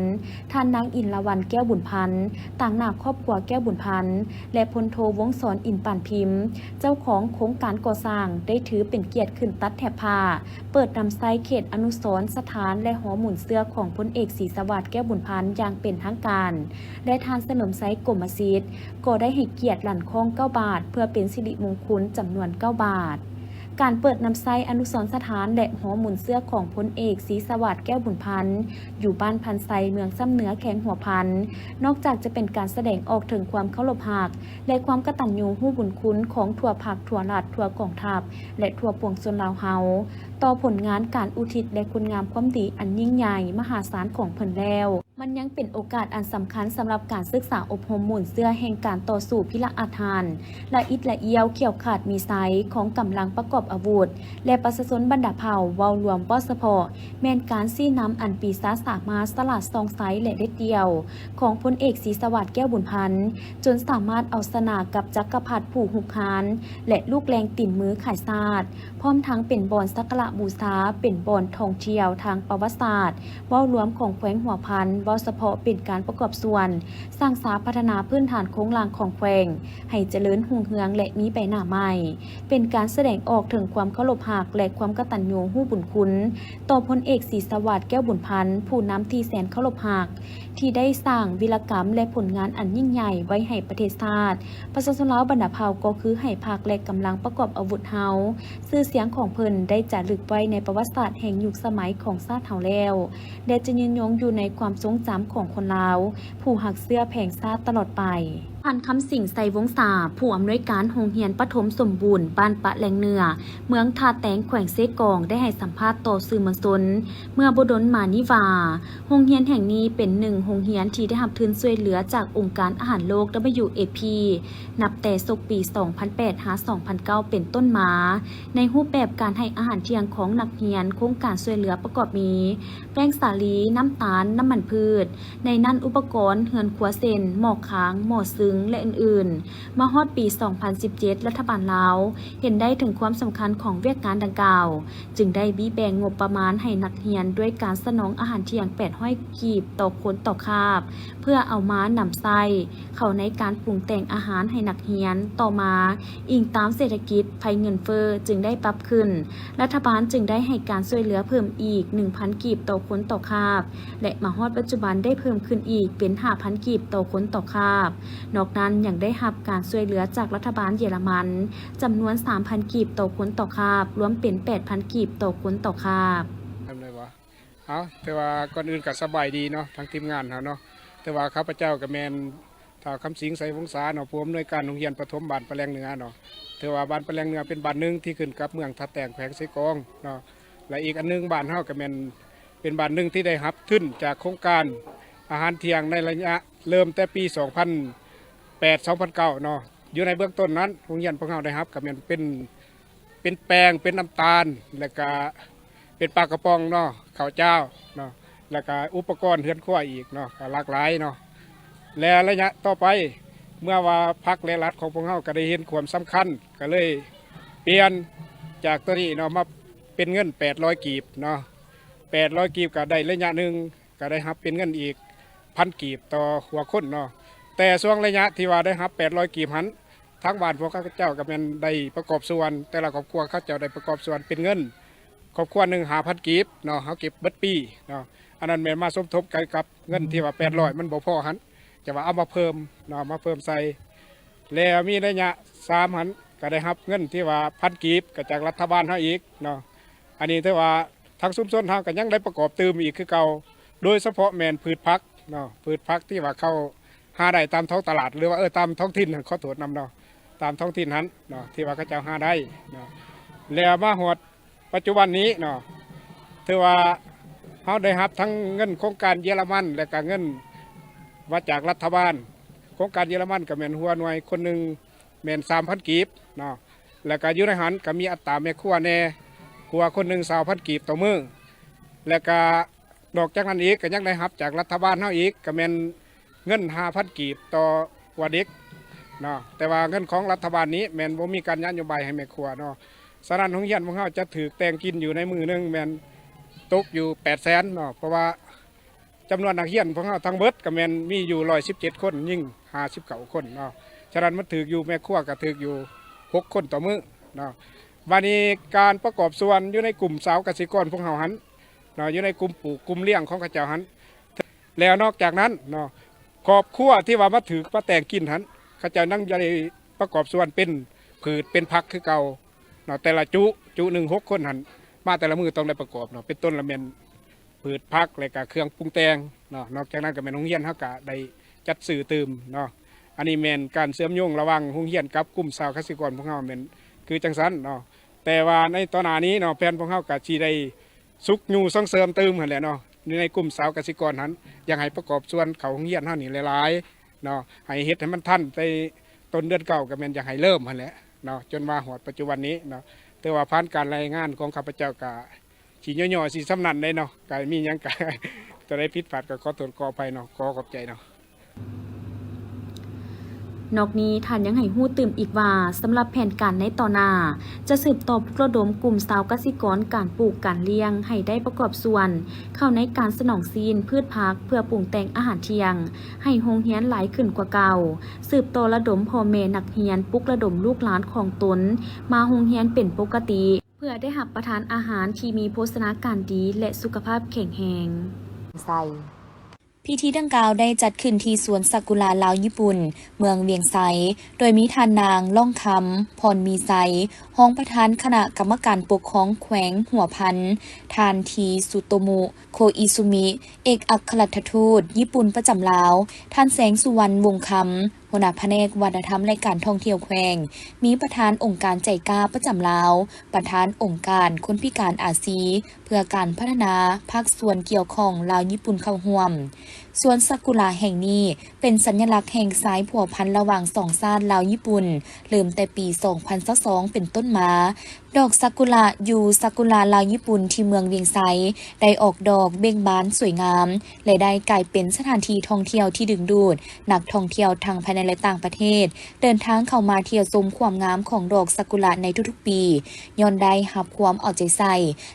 ທ່ານ ນາງ ອິນລະວັນ ແກ້ວບຸນພັນ, ຕາງໜ້າຄອບຄົວແກ້ວບຸນພັນ ແລະ ພົນໂທ ວົງສອນ ອິນປານພິມ, ເຈົ້າຂອງໂຄງການກໍ່ສ້າງ ໄດ້ຖືເປັນກຽດຂຶ້ນຕັດແຖບຜ້າ ເປີດນຳໃຊ້ເຂດອະນຸສອນສະຖານ ແລະ ຫໍໝູນເຊື້ອຂອງພົນເອກ ສີສະຫວາດ ແກ້ວບຸນພັນ ຢ່າງເປັນທາງການ ແລະ ທ່ານ ສະເຫຼີມໄຊ ກົມມະສິດ ກໍໄດ້ໃຫ້ກຽດຫຼັ້ນຄ້ອງເກົ້າບາດ ເພື່ອເປັນສິລິມົງຄຸນ ຈຳນວນເກົ້າບາດ. ການເປີດນຳໃຊ້ອະນຸສອນສະຖານ ແລະ ຫໍໝູນເຊື້ອຂອງພົນເອກ ສີສະຫວາດ ແກ້ວບຸນພັນ ຢູ່ບ້ານພັນໄຊ ເມືອງຊຳເໜືອ ແຂວງຫົວພັນ ນອກຈາກຈະເປັນການສະແດງອອກເຖິງຄວາມເຄົາລົບຮັກ ແລະ ຄວາມກະຕັນຍູຮູ້ບຸນຄຸນຂອງທົ່ວພັກ, ທົ່ວລັດ, ທົ່ວກອງທັບ ແລະ ທົ່ວປວງຊົນລາວເຮົາ ຕໍ່ຜົນງານການອຸທິດ ແລະ ຄຸນງາມຄວາມດີອັນຍິ່ງໃຫຍ່ມະຫາສານຂອງເພິ່ນແລ້ວ, ມັນຍັງເປັນໂອກາດອັນສຳຄັນສຳລັບການສຶກສາອົບຮົມມູນເຊື້ອແຫ່ງການຕໍ່ສູ້ພິລະອາດຫານ ລະອິດລະອ້ຽວ ຂຽວຂາດມີໄຊ ຂອງກຳລັງປະກອບອາວຸດ ແລະ ປະຊາຊົນບັນດາເຜົ່າເວົ້າລວມ, ເວົ້າສະເພາະ ແມ່ນການຊີ້ນຳອັນປີຊາສາມາດສະຫຼາດສ່ອງໃສ ແລະ ເດັດດ່ຽວ ຂອງພົນເອກ ສີສະຫວາດ ແກ້ວບຸນພັນ ຈົນສາມາດເອົາຊະນະກັບຈັກກະພັດຜູ້ຮຸກຮານ ແລະ ລູກແລ່ງຕີນມືຂາຍຊາດ, ພ້ອມທັງເປັນບ່ອນສັກກາລະບູຊາ, ເປັນບ່ອນທ່ອງທ່ຽວທາງປະຫວັດສາດເວົ້າລວມຂອງແຂວງຫົວພັນ, ເວົ້າສະເພາະເປັນການປະກອບສ່ວນສ້າງສາພັດທະນາພື້ນຖານໂຄງລ່າງຂອງແຂວງໃຫ້ຈະເລີນຮຸ່ງເຮືອງ ແລະ ມີໃບໜ້າໃໝ່, ເປັນການສະແດງອອກເຖິງຄວາມເຄົາລົບຮັກ ແລະ ຄວາມກະຕັນຍູຮູ້ບຸນຄຸນ ຕໍ່ພົນເອກ ສີສະຫວາດ ແກ້ວບຸນພັນ ຜູ້ນຳທີ່ແສນເຄົາລົບຮັກ ທີ່ໄດ້ສ້າງວິລະກຳ ແລະ ຜົນງານອັນຍິ່ງໃຫຍ່ໄວ້ໃຫ້ປະເທດຊາດ, ປະຊາຊົນລາວບັນດາເຜົ່າ ກໍຄືໃຫ້ພັກ ແລະ ກຳລັງປະກອບອາວຸດເຮົາ, ຊື່ສຽງຂອງເພິ່ນໄດ້ຈາລຶກໄວ້ໃນປະຫວັດສາດແຫ່ງຍຸກສະໄໝຂອງຊາດເຮົາແລ້ວ ແລະ ຈະຍືນຍົງຢູ່ໃນຄວາມຊົງຈຳຂອງຄົນລາວຜູ້ຮັກເຊື້ອແຜງຊາດຕະຫຼອດໄປ. ທ່ານ ຄຳສິງ ໄຊວົງສາ, ຜູ້ອຳນວຍການໂຮງຮຽນປະຖົມສົມບູນບ້ານປະແລງເໜືອ, ເມືອງທ່າແຕງ, ແຂວງເຊກອງ ໄດ້ໃຫ້ສຳພາດຕໍ່ສື່ມວນຊົນເມື່ອບໍ່ດົນມານີ້ວ່າ, ໂຮງຮຽນແຫ່ງນີ້ເປັນໜຶ່ງໂຮງຮຽນທີ່ໄດ້ຮັບທຶນຊ່ວຍເຫຼືອຈາກອົງການອາຫານໂລກ WFP ນັບແຕ່ສົກປີສອງພັນແປດຫາສອງພັນເກົ້າເປັນຕົ້ນມາ, ໃນຮູບແບບການໃຫ້ອາຫານທ່ຽງຂອງນັກຮຽນ, ໂຄງການຊ່ວຍເຫຼືອປະກອບມີ ແປ້ງສາລີ, ນ້ຳຕານ, ນ້ຳມັນພືດ, ໃນນັ້ນອຸປະກອນເຮືອນຄົວເຊັ່ນ ໝໍ້ຄາງ, ໝໍ້ຊຶງ ແລະ ອື່ນໆ. ມາຮອດປີສອງພັນສິບເຈັດ ລັດຖະບານລາວເຫັນໄດ້ເຖິງຄວາມສຳຄັນຂອງວຽກງານດັ່ງກ່າວ, ຈຶ່ງໄດ້ບີແບ່ງງົບປະມານໃຫ້ນັກຮຽນດ້ວຍການສະໜອງອາຫານທ່ຽງແປດຮ້ອຍກີບຕໍ່ຄົນຕໍ່ຄາບ, ເພື່ອເອົາມານຳໃຊ້ເຂົ້າໃນການປຸງແຕ່ງອາຫານໃຫ້ນັກຮຽນ. ຕໍ່ມາ, ອີງຕາມເສດຖະກິດໄພເງິນເຟີ້ຈຶ່ງໄດ້ປັບຂຶ້ນ, ລັດຖະບານຈຶ່ງໄດ້ໃຫ້ການຊ່ວຍເຫຼືອເພີ່ມອີກໜຶ່ງພັນກີບຕໍ່ຄົນຕໍ່ຄາບ ແລະ ມາຮອດປັດຈຸບັນໄດ້ເພີ່ມຂຶ້ນອີກເປັນຫ້າພັນກີບຕໍ່ຄົນຕໍ່ຄາບ. ນອກນັ້ນຍັງໄດ້ຮັບການຊ່ວຍເຫຼືອຈາກລັດຖະບານເຢຍລະມັນ ຈຳນວນສາມພັນກີບຕໍ່ຄົນຕໍ່ຄາບ, ລວມເປັນແປດພັນກີບຕໍ່ຄົນຕໍ່ຄາບ. ເອົາ ແຕ່ວ່າກ່ອນອື່ນກໍສະບາຍດີເນາະ ທາງທີມງານເຮົາເນາະ. ແຕ່ວ່າຂ້າພະເຈົ້າກໍແມ່ນ ທ້າວ ຄຳສິງ ໄຊວົງສາເນາະ, ຜູ້ອຳນວຍການໂຮງຮຽນປະຖົມບ້ານປະແລງເໜືອເນາະ. ຖືວ່າບ້ານປະແລງເໜືອເປັນບ້ານໜຶ່ງທີ່ຂຶ້ນກັບເມືອງທ່າແຕງ ແຂວງເຊກອງເນາະ. ແລະ ອີກອັນໜຶ່ງ ບ້ານເຮົາກໍແມ່ນເປັນບ້ານໜຶ່ງທີ່ໄດ້ຮັບທຶນຈາກໂຄງການອາຫານທ່ຽງໃນໄລຍະເລີ່ມແຕ່ປີສອງພັນແປດ ສອງພັນເກົ້າເນາະ. ຢູ່ໃນເບື້ອງຕົ້ນນັ້ນ ໂຮງຮຽນພວກເຮົາໄດ້ຮັບກໍແມ່ນເປັນ ເປັນແປ້ງ ເປັນນ້ຳຕານ ແລ້ວກະເປັນປາກະປ໋ອງເນາະ, ເຂົ້າຈ້າວເນາະ, ແລ້ວກະອຸປະກອນເຮືອນຄົວອີກເນາະ, ກໍຫຼາກຫຼາຍເນາະ. ແລະ ໄລຍະຕໍ່ໄປ ເມື່ອວ່າພັກ ແລະ ລັດຂອງພວກເຮົາກໍໄດ້ເຫັນຄວາມສຳຄັນ ກໍເລີຍປ່ຽນຈາກໂຕນີ້ເນາະ ມາເປັນເງິນແປດຮ້ອຍກີບເນາະ. ແປດຮ້ອຍກີບ ກໍໄດ້ໄລຍະໜຶ່ງ ກໍໄດ້ຮັບເປັນເງິນອີກພັນກີບຕໍ່ຫົວຄົນເນາະ. ແຕ່ຊ່ວງໄລຍະທີ່ວ່າໄດ້ຮັບແປດຮ້ອຍກີບຫັ້ນ ທາງບ້ານພວກຂ້າພະເຈົ້າກໍແມ່ນໄດ້ປະກອບສ່ວນ, ແຕ່ລະຄອບຄົວເຂົາເຈົ້າໄດ້ປະກອບສ່ວນເປັນເງິນ ຄອບຄົວໜຶ່ງຫ້າພັນກີບເນາະ ເຮົາເກັບເບິດປີເນາະ. ອັນນັ້ນແມ່ນມາສົມທົບກັນກັບເງິນທີ່ວ່າແປດຮ້ອຍມັນບໍ່ພໍຫັ້ນ ຈະວ່າເອົາມາເພີ່ມເນາະ ມາເພີ່ມໃສ່ ແລ້ວມີໄລຍະສາມຫັ້ນ ກໍໄດ້ຮັບເງິນທີ່ວ່າພັນກີບ ກໍຈາກລັດຖະບານເຮົາອີກເນາະ. ອັນນີ້ຖືວ່າທາງຊຸມຊົນເຮົາກໍຍັງໄດ້ປະກອບຕື່ມອີກຄືເກົ່າ ໂດຍສະເພາະແມ່ນພືດຜັກເນາະ ພືດຜັກທີ່ວ່າເຂົາຫາໄດ້ຕາມທ້ອງຕະຫຼາດ ຫຼືວ່າ ເອີ ຕາມທ້ອງຖິ່ນ ຂໍໂທດນຳເນາະ ຕາມທ້ອງຖິ່ນຫັ້ນເນາະ ທີ່ວ່າເຂົາເຈົ້າຫາໄດ້ເນາະ. ແລ້ວມາຮອດ ປັດຈຸບັນນີ້ເນາະ ຖືວ່າເຮົາໄດ້ຮັບທັງເງິນໂຄງການເຢຍລະມັນ ແລະກະເງິນມາຈາກລັດຖະບານ. ໂຄງການເຢຍລະມັນກໍແມ່ນຫົວໜ່ວຍຄົນໜຶ່ງແມ່ນສາມພັນກີບເນາະ ແລະກະຢູ່ໃນຫັ້ນກໍມີອັດຕາແມ່ຄົວແດ່ ຄົວຄົນໜຶ່ງຊາວພັນກີບຕໍ່ມື້ ແລະກະ ນອກຈາກນັ້ນອີກກໍຍັງໄດ້ຮັບຈາກລັດຖະບານເຮົາອີກ ກໍແມ່ນເງິນຫ້າພັນກີບຕໍ່ຫົວເດັກເນາະ. ແຕ່ວ່າເງິນຂອງລັດຖະບານນີ້ແມ່ນບໍ່ມີການນະໂຍບາຍໃຫ້ແມ່ຄົວເນາະ. ສະນັ້ນໂຮງຮຽນຂອງເຮົາຈະຖືກແຕ່ງກິນຢູ່ໃນມື້ໜຶ່ງແມ່ນຕົກຢູ່ແປດແສນເນາະ ເພາະວ່າຈຳນວນນັກຮຽນຂອງເຮົາທັງເບິດກໍແມ່ນມີຢູ່ຮ້ອຍສິບເຈັດຄົນ ຍິງຫ້າສິບເກົ້າຄົນເນາະ. ສະນັ້ນມັນຖືກຢູ່ ແມ່ຄົວກໍຖືກຢູ່ຫົກຄົນຕໍ່ມື້ເນາະ. ບາດນີ້ການປະກອບສ່ວນຢູ່ໃນກຸ່ມຊາວກະສິກອນພວກເຮົາຫັ້ນ ເນາະ ຢູ່ໃນກຸ່ມປູກກຸ່ມລ້ຽງຂອງເຂົາເຈົ້າຫັ້ນ. ແລ້ວນອກຈາກນັ້ນເນາະ ຄອບຄົວທີ່ວ່າມາຖືກມາແຕ່ງກິນຫັ້ນ ເຂົາເຈົ້າຍັງໄດ້ປະກອບສ່ວນເປັນພືດເປັນຜັກຄືເກົ່າເນາະ. ແຕ່ລະຈຸ ຈຸໜຶ່ງຫົກຄົນຫັ້ນ ມາແຕ່ລະມື້ຕ້ອງໄດ້ປະກອບເນາະ ເປັນຕົ້ນລະແມ່ນພືດຜັກ ແລະກະເຄື່ອງປຸງແຕ່ງເນາະ. ນອກຈາກນັ້ນກໍແມ່ນໂຮງຮຽນເຮົາກະໄດ້ຈັດຊື້ຕື່ມເນາະ. ອັນນີ້ແມ່ນການເຊື່ອມໂຍງລະຫວ່າງໂຮງຮຽນກັບກຸ່ມຊາວກະສິກອນພວກເຮົາແມ່ນຄືຈັ່ງຊັ້ນເນາະ. ແຕ່ວ່າໃນຕໍ່ໜ້ານີ້ເນາະ ແຜນພວກເຮົາກະຊິໄດ້ ຊຸກຍູ້ສົ່ງເສີມຕື່ມຫັ້ນແຫຼະເນາະ ໃນກຸ່ມຊາວກະສິກອນຫັ້ນ ຢາກໃຫ້ປະກອບສ່ວນເຂົ້າໂຮງຮຽນເຮົານີ້ຫຼາຍໆເນາະ ໃຫ້ເຮັດໃຫ້ມັນທັນ ແຕ່ຕົ້ນເດືອນເກົ້າກໍແມ່ນຢາກໃຫ້ເລີ່ມຫັ້ນແຫຼະເນາະ ຈົນມາຮອດປັດຈຸບັນນີ້ເນາະ. ແຕ່ວ່າຜ່ານການລາຍງານຂອງຂ້າພະເຈົ້າກະຊິຫຍໍ້ໆ ຊິສ່ຳນັ້ນເດ້ເນາະ ກະມີຫຍັງກະ ຕົວໃດຜິດພາດກໍຂໍໂທດຂໍອະໄພເນາະ ຂໍຂອບໃຈເນາະ. ນອກນີ້ທ່ານຍັງໃຫ້ຮູ້ຕື່ມອີກວ່າ ສຳລັບແຜນການໃນຕໍ່ໜ້າ ຈະສືບຕໍ່ປຸກລະດົມກຸ່ມຊາວກະສິກອນການປູກການລ້ຽງ ໃຫ້ໄດ້ປະກອບສ່ວນເຂົ້າໃນການສະໜອງຊີ້ນພືດຜັກ ເພື່ອປຸງແຕ່ງອາຫານທ່ຽງໃຫ້ໂຮງຮຽນຫຼາຍຂຶ້ນກວ່າເກົ່າ, ສືບຕໍ່ລະດົມພໍ່ແມ່ນັກຮຽນປຸກລະດົມລູກຫຼານຂອງຕົນມາໂຮງຮຽນເປັນປົກກະຕິ ເພື່ອໄດ້ຮັບປະທານອາຫານທີ່ມີໂພຊະນາການດີ ແລະ ສຸຂະພາບແຂງແຮງ. ໃສ່ ພິທີດັ່ງກ່າວໄດ້ຈັດຂຶ້ນທີ່ສວນຊາກຸຣະລາວຍີ່ປຸ່ນ ເມືອງວຽງໄຊ, ໂດຍມີທ່ານນາງ ລ້ອງຄຳ ພອນມີໄຊ, ຮອງປະທານຄະນະກຳມະການປົກຄອງແຂວງຫົວພັນ, ທ່ານ ທີ ສຸໂຕມຸ ໂຄອິຊຸມິ ເອກອັກຄະລັດຖະທູດຍີ່ປຸ່ນປະຈຳລາວ, ທ່ານ ແສງສຸວັນ ວົງຄຳ ຫົວໜ້າພະແນກວັດທະນະທຳ ແລະ ການທ່ອງທ່ຽວແຂວງ, ມີປະທານອົງການໄຈກາປະຈຳລາວ, ປະທານອົງການຄົນພິການອາຊີ ເພື່ອການພັດທະນາ, ພາກສ່ວນກ່ຽວຂ້ອງລາວຍີ່ປຸ່ນເຂົ້າຮ່ວມ. ສວນຊາກຸຣະແຫ່ງນີ້ເປັນສັນຍະລັກແຫ່ງສາຍພົວພັນລະຫວ່າງສອງຊາດລາວຍີ່ປຸ່ນ ເລີ່ມແຕ່ປີສອງພັນຊາວສອງເປັນຕົ້ນມາ. ດອກຊາກຸຣະຢູ່ຊາກຸຣະລາວຍີ່ປຸ່ນທີ່ເມືອງວຽງໄຊ ໄດ້ອອກດອກເບັ່ງບານສວຍງາມ ແລະ ໄດ້ກາຍເປັນສະຖານທີ່ທ່ອງທ່ຽວທີ່ດຶງດູດນັກທ່ອງທ່ຽວທັງພາຍໃນ ແລະ ຕ່າງປະເທດ ເດີນທາງເຂົ້າມາທ່ຽວຊົມຄວາມງາມຂອງດອກຊາກຸຣະໃນທຸກໆປີ, ຍ້ອນໄດ້ຮັບຄວາມເອົາໃຈໃສ່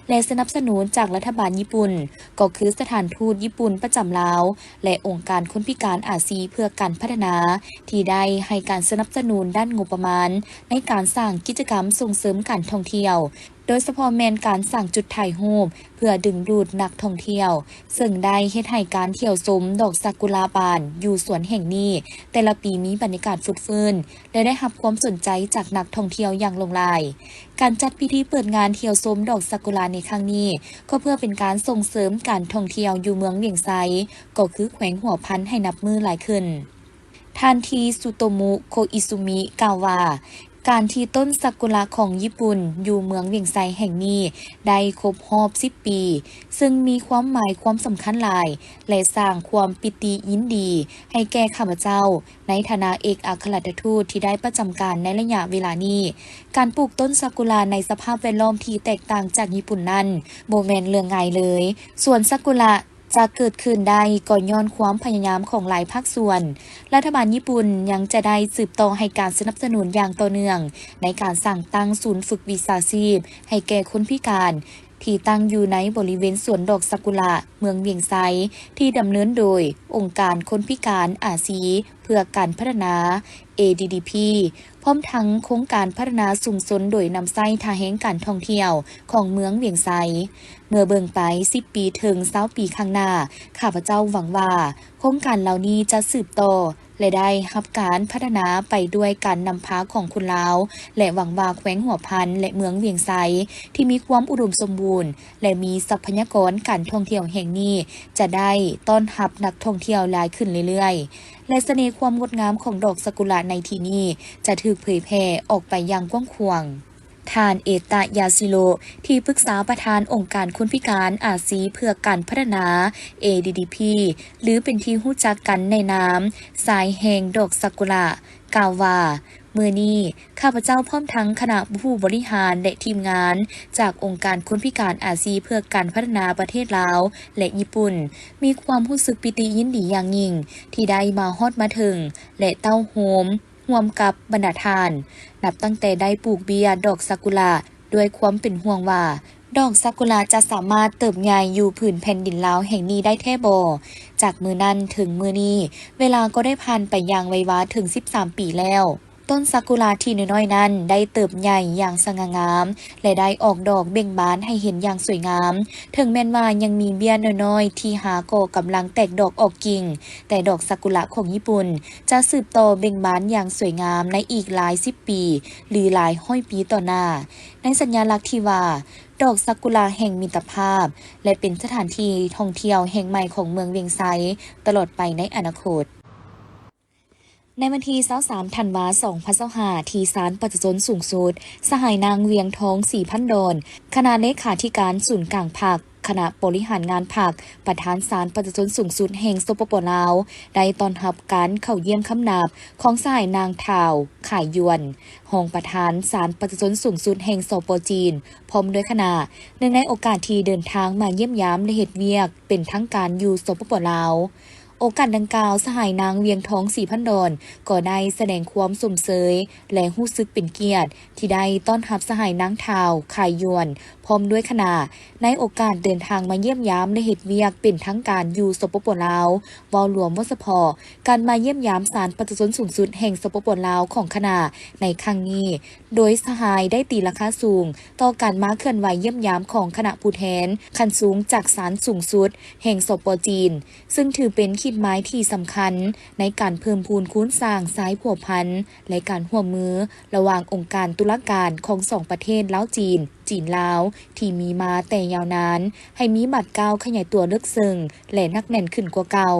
ແລະ ສະໜັບສະໜູນຈາກລັດຖະບານຍີ່ປຸ່ນ, ກໍຄືສະຖານທູດຍີ່ປຸ່ນປະຈຳລາວ ແລະ ອົງການຄົນພິການອາຊີເພື່ອການພັດທະນາ ທີ່ໄດ້ໃຫ້ການສະໜັບສະໜູນດ້ານງົບປະມານ ໃນການສ້າງກິດຈະກຳສົ່ງເສີມການທ່ອງທ່ຽວ, ໂດຍສະເພາະແມ່ນການສ້າງຈຸດຖ່າຍຮູບເພື່ອດຶງດູດນັກທ່ອງທ່ຽວ, ເຊິ່ງໄດ້ເຮັດໃຫ້ການທ່ຽວຊົມດອກຊາກຸຣະບານຢູ່ສວນແຫ່ງນີ້ ແຕ່ລະປີມີບັນຍາກາດຟົດຟື້ນ ແລະ ໄດ້ຮັບຄວາມສົນໃຈຈາກນັກທ່ອງທ່ຽວຢ່າງຫຼວງຫຼາຍ. ການຈັດພິທີເປີດງານທ່ຽວຊົມດອກຊາກຸຣະໃນຄັ້ງນີ້ ກໍເພື່ອເປັນການສົ່ງເສີມການທ່ອງທ່ຽວຢູ່ເມືອງວຽງໄຊ, ກໍຄືແຂວງຫົວພັນໃຫ້ນັບມື້ຫຼາຍຂຶ້ນ. ທ່ານ ທີ ສຸໂຕມຸ ໂຄອິຊຸມິ ກ່າວວ່າ, ການທີ່ຕົ້ນຊາກຸຣະຂອງຍີ່ປຸ່ນຢູ່ເມືອງວຽງໄຊແຫ່ງນີ້ໄດ້ຄົບຮອບສິບປີ, ເຊິ່ງມີຄວາມໝາຍຄວາມສຳຄັນຫຼາຍ ແລະ ສ້າງຄວາມປິຕິຍິນດີໃຫ້ແກ່ຂ້າພະເຈົ້າ ໃນຖານະເອກອັກຄະລັດຖະທູດທີ່ໄດ້ປະຈຳການໃນໄລຍະເວລານີ້. ການປູກຕົ້ນຊາກຸຣະໃນສະພາບແວດລ້ອມທີ່ແຕກຕ່າງຈາກຍີ່ປຸ່ນນັ້ນ ບໍ່ແມ່ນເລື່ອງງ່າຍເລີຍ. ສວນຊາກຸຣະ ຈະເກີດຂຶ້ນໄດ້ກໍຍ້ອນຄວາມພະຍາຍາມຂອງຫຼາຍພາກສ່ວນ. ລັດຖະບານຍີ່ປຸ່ນຍັງຈະໄດ້ສືບຕໍ່ໃຫ້ການສະໜັບສະໜູນຢ່າງຕໍ່ເນື່ອງ ໃນການສ້າງຕັ້ງສູນຝຶກວິຊາຊີບໃຫ້ແກ່ຄົນພິການ ທີ່ຕັ້ງຢູ່ໃນບໍລິເວນສວນດອກຊາກຸຣະ ເມືອງວຽງໄຊ ທີ່ດຳເນີນໂດຍອົງການຄົນພິການອາຊີເພື່ອການພັດທະນາ ເອດີດີພີ. ພ້ອມທັງໂຄງການພັດທະນາຊຸມຊົນໂດຍນຳໃຊ້ທ່າແຮງການທ່ອງທ່ຽວຂອງເມືອງວຽງໄຊ. ເມື່ອເບິ່ງໄປສິບປີເຖິງຊາວປີຂ້າງໜ້າ, ຂ້າພະເຈົ້າຫວັງວ່າໂຄງການເຫຼົ່ານີ້ຈະສືບຕໍ່ ແລະ ໄດ້ຮັບການພັດທະນາໄປດ້ວຍການນຳພາຂອງຄົນລາວ ແລະ ຫວັງວ່າແຂວງຫົວພັນ ແລະ ເມືອງວຽງໄຊ ທີ່ມີຄວາມອຸດົມສົມບູນ ແລະ ມີຊັບພະຍາກອນການທ່ອງທ່ຽວແຫ່ງນີ້ ຈະໄດ້ຕ້ອນຮັບນັກທ່ອງທ່ຽວຫຼາຍຂຶ້ນເລື້ອຍໆ ແລະ ສະເໜ່ຄວາມງົດງາມຂອງດອກຊາກຸຣະໃນທີ່ນີ້ ຈະຖືກເຜີຍແຜ່ອອກໄປຢ່າງກວ້າງຂວາງ. ທ່ານ ເອຕະ ຢາຊິໂຣ ທີ່ປຶກສາປະທານອົງການຄົນພິການອາຊີເພື່ອການພັດທະນາ ເອດີດີພີ ຫຼື ເປັນທີ່ຮູ້ຈັກກັນໃນນາມ ຊາຍແຫ່ງດອກຊາກຸຣະ ກ່າວວ່າ, ມື້ນີ້ ຂ້າພະເຈົ້າພ້ອມທັງຄະນະຜູ້ບໍລິຫານ ແລະ ທີມງານຈາກອົງການຄົນພິການອາຊີເພື່ອການພັດທະນາປະເທດລາວ ແລະ ຍີ່ປຸ່ນ ມີຄວາມຮູ້ສຶກປີຕິຍິນດີຢ່າງຍິ່ງ ທີ່ໄດ້ມາຮອດມາເຖິງ ແລະ ເຕົ້າໂຮມ ຮ່ວມກັບບັນດາທ່ານ, ນັບຕັ້ງແຕ່ໄດ້ປູກເບ້ຍດອກຊາກຸຣະ ດ້ວຍຄວາມເປັນຫ່ວງວ່າ ດອກຊາກຸຣະຈະສາມາດເຕີບໃຫຍ່ຢູ່ພື້ນແຜ່ນດິນລາວແຫ່ງນີ້ໄດ້ແທ້ບໍ່? ຈາກມື້ນັ້ນເຖິງມື້ນີ້, ເວລາກໍໄດ້ຜ່ານໄປຢ່າງໄວວາເຖິງສິບສາມປີແລ້ວ. ຕົ້ນຊາກຸຣະທີ່ນ້ອຍໆນັ້ນໄດ້ເຕີບໃຫຍ່ຢ່າງສະຫງ່າງາມ ແລະ ໄດ້ອອກດອກເບັ່ງບານໃຫ້ເຫັນຢ່າງສວຍງາມ. ເຖິງແມ່ນວ່າຍັງມີເບ້ຍນ້ອຍໆທີ່ຫາກໍກຳລັງແຕກດອກອອກກິ່ງ, ແຕ່ດອກຊາກຸຣະຂອງຍີ່ປຸ່ນຈະສືບຕໍ່ເບັ່ງບານຢ່າງສວຍງາມໃນອີກຫຼາຍສິບປີ ຫຼື ຫຼາຍຮ້ອຍປີຕໍ່ໜ້າ, ໃນສັນຍາລັກທີ່ວ່າ ດອກຊາກຸຣະແຫ່ງມິດຕະພາບ ແລະ ເປັນສະຖານທີ່ທ່ອງທ່ຽວແຫ່ງໃໝ່ຂອງເມືອງວຽງໄຊຕະຫຼອດໄປໃນອະນາຄົດ. ໃນວັນທີຊາວສາມ ທັນວາ ສອງພັນຊາວຫ້າ ທີ່ສານປະຊາຊົນສູງສຸດ, ສະຫາຍນາງ ວຽງທອງ ສີພັນດອນ ຄະນະເລຂາທິການສູນກາງພັກ, ຄະນະບໍລິຫານງານພັກ, ປະທານສານປະຊາຊົນສູງສຸດແຫ່ງ ສປປ ລາວ ໄດ້ຕ້ອນຮັບການເຂົ້າຢ້ຽມຄຳນັບຂອງສະຫາຍນາງ ທ້າວ ຂາຍຢວນ ຮອງປະທານສານປະຊາຊົນສູງສຸດແຫ່ງ ສປ ຈີນ ພ້ອມດ້ວຍຄະນະ, ເນື່ອງໃນໂອກາດທີ່ເດີນທາງມາຢ້ຽມຢາມ ແລະ ເຮັດວຽກເປັນທາງການຢູ່ ສປປ ລາວ. ໂອກາດດັ່ງກ່າວ, ສະຫາຍນາງ ວຽງທອງ ສີພັນດອນ ກໍໄດ້ສະແດງຄວາມຊົມເຊີຍ ແລະ ຮູ້ສຶກເປັນກຽດທີ່ໄດ້ຕ້ອນຮັບສະຫາຍນາງ ທ້າວ ຂາຍຢວນ ພ້ອມດ້ວຍຄະນະ ໃນໂອກາດເດີນທາງມາຢ້ຽມຢາມ ແລະ ເຮັດວຽກເປັນທາງການຢູ່ ສປປ ລາວ. ເວົ້າລວມ, ເວົ້າສະເພາະການມາຢ້ຽມຢາມສານປະຊາຊົນສູງສຸດແຫ່ງ ສປປ ລາວ ຂອງຄະນະໃນຄັ້ງນີ້, ໂດຍສະຫາຍໄດ້ຕີລາຄາສູງຕໍ່ການມາເຄື່ອນໄຫວຢ້ຽມຢາມຂອງຄະນະຜູ້ແທນຂັ້ນສູງຈາກສານສູງສຸດແຫ່ງ ສປ ຈີນ, ຊຶ່ງຖືເປັນຂີດໝາຍທີ່ສຳຄັນໃນການເພີ່ມພູນຄູນສ້າງສາຍພົວພັນ ແລະ ການຮ່ວມມືລະຫວ່າງອົງການຕຸລາການຂອງສອງປະເທດລາວ-ຈີນ, ຈີນ-ລາວ ທີ່ມີມາແຕ່ຍາວນານ ໃຫ້ມີບາດກ້າວຂະຫຍາຍຕົວເລິກເຊິ່ງ ແລະ ໜັກແໜ້ນຂຶ້ນກວ່າເກົ່າ.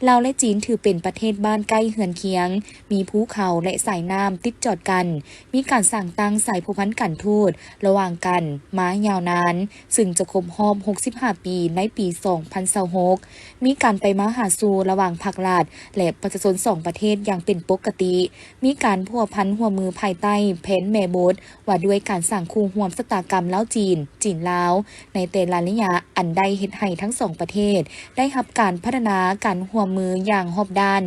ລາວ ແລະ ຈີນ ຖືເປັນປະເທດບ້ານໃກ້ເຮືອນຄຽງ, ມີພູເຂົາ ແລະ ສາຍນ້ຳຕິດຈອດກັນ, ມີການສ້າງຕັ້ງສາຍພົວພັນການທູດລະຫວ່າງກັນມາຍາວນານ, ຊຶ່ງຈະຄົບຮອບຫົກສິບຫ້າປີໃນປີສອງພັນຊາວຫົກ, ມີການໄປມາຫາສູ່ລະຫວ່າງພັກລັດ ແລະ ປະຊາຊົນສອງປະເທດຢ່າງເປັນປົກກະຕິ, ມີການພົວພັນຮ່ວມມືພາຍໃຕ້ແຜນແມ່ບົດ ວ່າດ້ວຍການສ້າງຄູ່ຮ່ວມຊະຕາກຳລາວ-ຈີນ, ຈີນ-ລາວ ໃນແຕ່ລະໄລຍະ, ອັນໄດ້ເຮັດໃຫ້ທັງສອງປະເທດໄດ້ຮັບການພັດທະນາການຮ່ວມມືຢ່າງຮອບດ້ານ.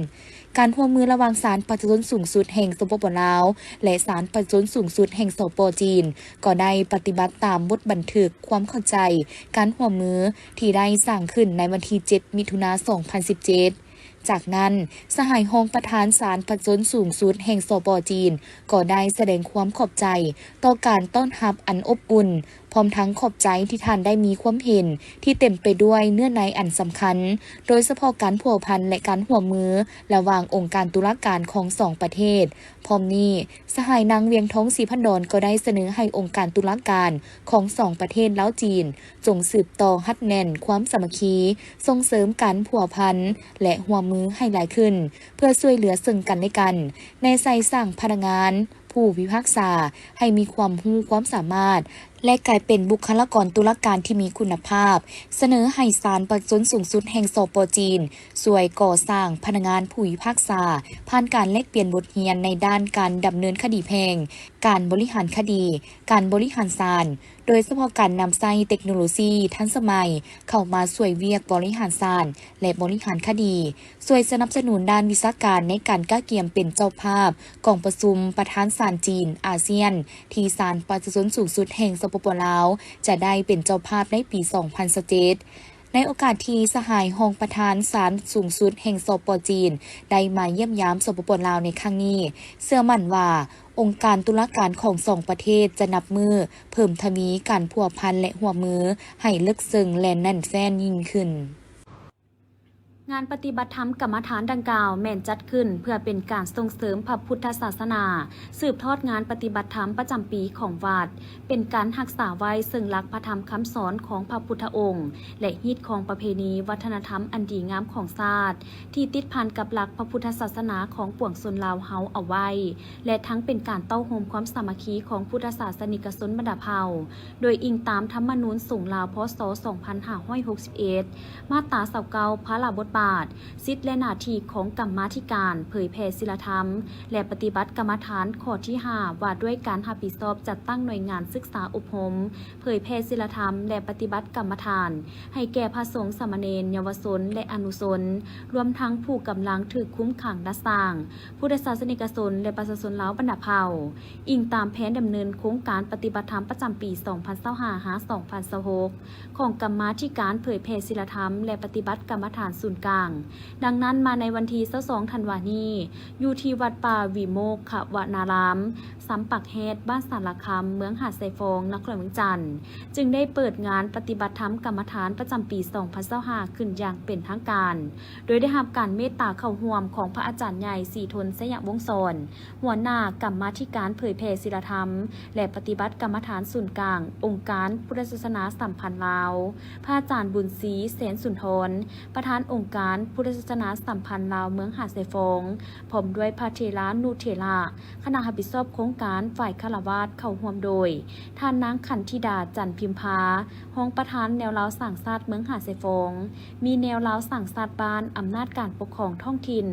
ການຮ່ວມມືລະຫວ່າງສານປະຊາຊົນສູງສຸດແຫ່ງ ສປປ ລາວ ແລະ ສານປະຊາຊົນສູງສຸດແຫ່ງ ສປ ຈີນ ກໍໄດ້ປະຕິບັດຕາມບົດບັນທຶກຄວາມເຂົ້າໃຈການຮ່ວມມືທີ່ໄດ້ສ້າງຂຶ້ນໃນວັນທີເຈັດ ມິຖຸນາ ສອງພັນສິບເຈັດ. ຈາກນັ້ນ, ສະຫາຍຮອງປະທານສານປະຊາຊົນສູງສຸດແຫ່ງ ສປ ຈີນ ກໍໄດ້ສະແດງຄວາມຂອບໃຈຕໍ່ການຕ້ອນຮັບອັນອົບອຸ່ນ, ພ້ອມທັງຂອບໃຈທີ່ທ່ານໄດ້ມີຄວາມເຫັນທີ່ເຕັມໄປດ້ວຍເນື້ອໃນອັນສຳຄັນ, ໂດຍສະເພາະການພົວພັນ ແລະ ການຮ່ວມມືລະຫວ່າງອົງການຕຸລາການຂອງສອງປະເທດ. ພ້ອມນີ້, ສະຫາຍນາງ ວຽງທອງ ສີພັນດອນ ກໍໄດ້ສະເໜີໃຫ້ອົງການຕຸລາການຂອງສອງປະເທດລາວ-ຈີນ ຈົ່ງສືບຕໍ່ຮັດແໜ້ນຄວາມສາມັກຄີ, ສົ່ງເສີມການພົວພັນ ແລະ ຮ່ວມມືໃຫ້ຫຼາຍຂຶ້ນ ເພື່ອຊ່ວຍເຫຼືອເຊິ່ງກັນແລະກັນ, ແນໃສ່ສ້າງພະນັກງານຜູ້ພິພາກສາໃຫ້ມີຄວາມຮູ້ຄວາມສາມາດ ແລະ ກາຍເປັນບຸກຄະລາກອນຕຸລາການທີ່ມີຄຸນນະພາບ, ສະເໜີໃຫ້ສານປະຊາຊົນສູງສຸດແຫ່ງ ສປ ຈີນ ຊ່ວຍກໍ່ສ້າງພະນັກງານຜູ້ພິພາກສາ ຜ່ານການແລກປ່ຽນບົດຮຽນໃນດ້ານການດຳເນີນຄະດີແພ່ງ, ການບໍລິຫານຄະດີ, ການບໍລິຫານສານ, ໂດຍສະເພາະການນຳໃຊ້ເຕັກໂນໂລຊີທັນສະໄໝເຂົ້າມາຊ່ວຍວຽກບໍລິຫານສານ ແລະ ບໍລິຫານຄະດີ, ຊ່ວຍສະໜັບສະໜູນດ້ານວິຊາການໃນການກະກຽມເປັນເຈົ້າພາບກອງປະຊຸມປະທານສານຈີນອາຊຽນ ທີ່ສານປະຊາຊົນສູງສຸດແຫ່ງ ສປປ ລາວ ຈະໄດ້ເປັນເຈົ້າພາບໃນປີສອງພັນຊາວເຈັດ. ໃນໂອກາດທີ່ສະຫາຍຮອງປະທານສານສູງສຸດແຫ່ງ ສປ ຈີນ ໄດ້ມາຢ້ຽມຢາມ ສປປ ລາວ ໃນຄັ້ງນີ້, ເຊື່ອໝັ້ນວ່າອົງການຕຸລາການຂອງສອງປະເທດຈະນັບມື້ເພີ່ມທະວີການພົວພັນ ແລະ ຮ່ວມມືໃຫ້ເລິກເຊິ່ງ ແລະ ແໜ້ນແຟ້ນຍິ່ງຂຶ້ນ. ງານປະຕິບັດທຳກຳມະຖານດັ່ງກ່າວແມ່ນຈັດຂຶ້ນເພື່ອເປັນການສົ່ງເສີມພະພຸດທະສາສະໜາ, ສືບທອດງານປະຕິບັດທຳປະຈຳປີຂອງວັດ, ເປັນການຮັກສາໄວ້ເຊິ່ງຫຼັກພະທຳຄຳສອນຂອງພະພຸດທະອົງ ແລະ ຮີດຄອງປະເພນີວັດທະນະທຳອັນດີງາມຂອງຊາດ ທີ່ຕິດພັນກັບຫຼັກພະພຸດທະສາສະໜາຂອງປວງຊົນລາວເຮົາເອົາໄວ້ ແລະ ທັງເປັນການເຕົ້າໂຮມຄວາມສາມັກຄີຂອງພຸດທະສາສະນິກະຊົນບັນດາເຜົ່າ, ໂດຍອີງຕາມທຳມະນູນສົງລາວ ພ.ສ. ສອງພັນຫ້າຮ້ອຍຫົກສິບເອັດ ມາດຕາຊາວເກົ້າ ພາລະບົດບາດ, ສິດ ແລະ ໜ້າທີ່ຂອງກຳມາທິການເຜີຍແຜ່ສິລະທຳ ແລະ ປະຕິບັດກຳມະຖານ ຂໍ້ທີຫ້າ ວ່າດ້ວຍການຮັບຜິດຊອບຈັດຕັ້ງໜ່ວຍງານສຶກສາອົບຮົມ ເຜີຍແຜ່ສິລະທຳ ແລະ ປະຕິບັດກຳມະຖານ ໃຫ້ແກ່ພະສົງ, ສາມະເນນ, ເຍົາວະຊົນ ແລະ ອະນຸຊົນ, ລວມທັງຜູ້ກຳລັງຖືກຄຸມຂັງດັດສ້າງ, ພຸດທະສາສະນິກະຊົນ ແລະ ປະຊາຊົນລາວບັນດາເຜົ່າ, ອີງຕາມແຜນດຳເນີນໂຄງການປະຕິບັດທຳປະຈຳປີ ສອງພັນຊາວຫ້າ ຫາ ສອງພັນຊາວຫົກ ຂອງກຳມາທິການເຜີຍແຜ່ສິລະທຳ ແລະ ປະຕິບັດກຳມະຖານສູນກາງ. ດັ່ງນັ້ນ, ມາໃນວັນທີຊາວສອງ ທັນວານີ້, ຢູ່ທີ່ວັດປ່າວິໂມກຂະວະນາລາມ ຊຳປາກແຮດ, ບ້ານສາລະຄຳ, ເມືອງຫາດຊາຍຟອງ, ນະຄອນຫຼວງວຽງຈັນ, ຈຶ່ງໄດ້ເປີດງານປະຕິບັດທຳກຳມະຖານປະຈຳປີ ສອງພັນຊາວຫ້າ ຂຶ້ນຢ່າງເປັນທາງການ, ໂດຍໄດ້ຮັບການເມດຕາເຂົ້າຮ່ວມຂອງພະອາຈານໃຫຍ່ ສີທົນ ໄຊຍະວົງສອນ, ຫົວໜ້າກຳມາທິການເຜີຍແຜ່ສິລະທຳ ແລະ ປະຕິບັດກຳມະຖານສູນກາງອົງການພຸດທະສາສະໜາສຳພັນລາວ, ພະອາຈານບຸນສີ ແສນສຸນທອນ, ປະທານອົງການພຸດທະສາສະໜາສຳພັນລາວເມືອງຫາດຊາຍຟອງ, ພ້ອມດ້ວຍພະເຖລານຸເຖລະ, ຄະນະຮັບຜິດຊອບໂຄງການ, ຝ່າຍຄາລະວາດ ເຂົ້າຮ່ວມໂດຍ ທ່ານນາງ ຂັນທິດາ ຈັນພິມພາ, ຮອງປະທານແນວລາວສ້າງຊາດເມືອງຫາດຊາຍຟອງ, ມີແນວລາວສ້າງຊາດບ້ານ, ອຳນາດການປົກຄອງທ້ອງຖິ່ນ,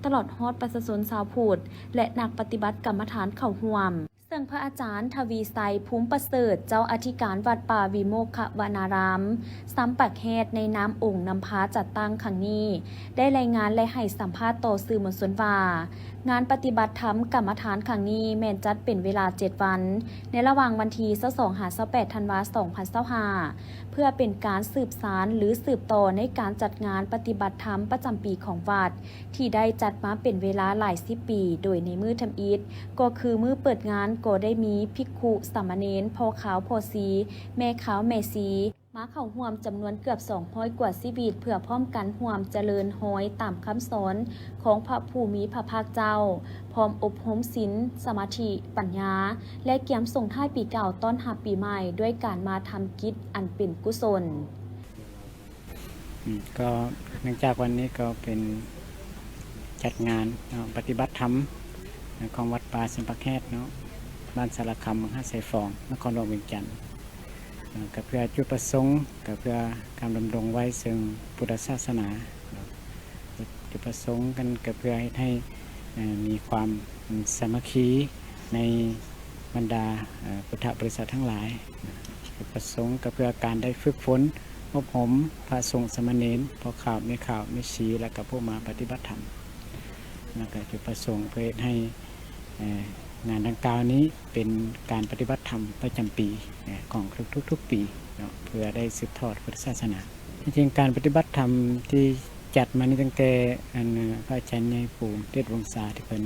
ຕະຫຼອດຮອດປະຊາຊົນຊາວພຸດ ແລະ ນັກປະຕິບັດກຳມະຖານເຂົ້າຮ່ວມ. ເຊິ່ງພະອາຈານ ທະວີໄຊ ພູມປະເສີດ, ເຈົ້າອະທິການວັດປ່າວິໂມກຂະວະນາລາມ ຊຳປາກແຮດ ໃນນາມອົງນຳພາຈັດຕັ້ງຄັ້ງນີ້ ໄດ້ລາຍງານ ແລະ ໃຫ້ສຳພາດຕໍ່ສື່ມວນຊົນວ່າ, ງານປະຕິບັດທຳກຳມະຖານຄັ້ງນີ້ແມ່ນຈັດເປັນເວລາເຈັດວັນ, ໃນລະຫວ່າງວັນທີຊາວສອງ ຫາ ຊາວແປດ ທັນວາ ສອງພັນຊາວຫ້າ ເພື່ອເປັນການສືບສານ ຫຼື ສືບຕໍ່ໃນການຈັດງານປະຕິບັດທຳປະຈຳປີຂອງວັດ ທີ່ໄດ້ຈັດມາເປັນເວລາຫຼາຍສິບປີ, ໂດຍໃນມື້ທຳອິດ ກໍຄືມື້ເປີດງານ ກໍໄດ້ມີພິກຂຸ ສາມະເນນ, ພໍ່ຂາວພໍ່ຊີ, ແມ່ຂາວແມ່ຊີ ມາເຂົ້າຮ່ວມຈຳນວນເກືອບສອງຮ້ອຍກວ່າຊີວິດ ເພື່ອພ້ອມກັນຮ່ວມຈະເລີນຮອຍຕາມຄຳສອນຂອງພະຜູ້ມີພະພາກເຈົ້າ, ພ້ອມອົບຮົມສິນ, ສະມາທິ, ປັນຍາ ແລະ ກຽມສົ່ງທ້າຍປີເກົ່າຕ້ອນຮັບປີໃໝ່ ດ້ວຍການມາທຳກິດອັນເປັນກຸສົນ. ອືມ ກໍເນື່ອງຈາກວັນນີ້ກໍເປັນຈັດງານເນາະ ປະຕິບັດທຳຂອງວັດປ່າຊຳປາກແຮດເນາະ ບ້ານສາລະຄຳ ເມືອງຫາດຊາຍຟອງ ນະຄອນຫຼວງວຽງຈັນ. ເອີ ກໍເພື່ອຈຸດປະສົງ ກໍເພື່ອການດຳລົງໄວ້ເຊິ່ງພຸດທະສາສະໜາເນາະ. ຈຸດປະສົງກັນກໍເພື່ອເຮັດໃຫ້ເອີ ມີຄວາມສາມັກຄີໃນບັນດາເອີ ພຸດທະບໍລິສັດທັງຫຼາຍ. ຈຸດປະສົງກໍເພື່ອການໄດ້ຝຶກຝົນອົບຮົມພະສົງສາມະເນນ ພໍ່ຂາວ ແມ່ຂາວ ແມ່ຊີ ແລະ ກໍຜູ້ມາປະຕິບັດທຳ. ແລ້ວກໍຈຸດປະສົງເພື່ອເຮັດໃຫ້ເອີ ງານດັ່ງກ່າວນີ້ເປັນການປະຕິບັດທຳປະຈຳປີເອີ ຂອງທຸກໆປີເນາະ ເພື່ອໄດ້ສືບທອດພຸດທະສາສະໜາ. ທີ່ຈິງການປະຕິບັດທຳທີ່ຈັດມານີ້ ຕັ້ງແຕ່ອັນ ເອີ ພະອາຈານໃຫຍ່ປູເດດວົງສາ ທີ່ເພິ່ນ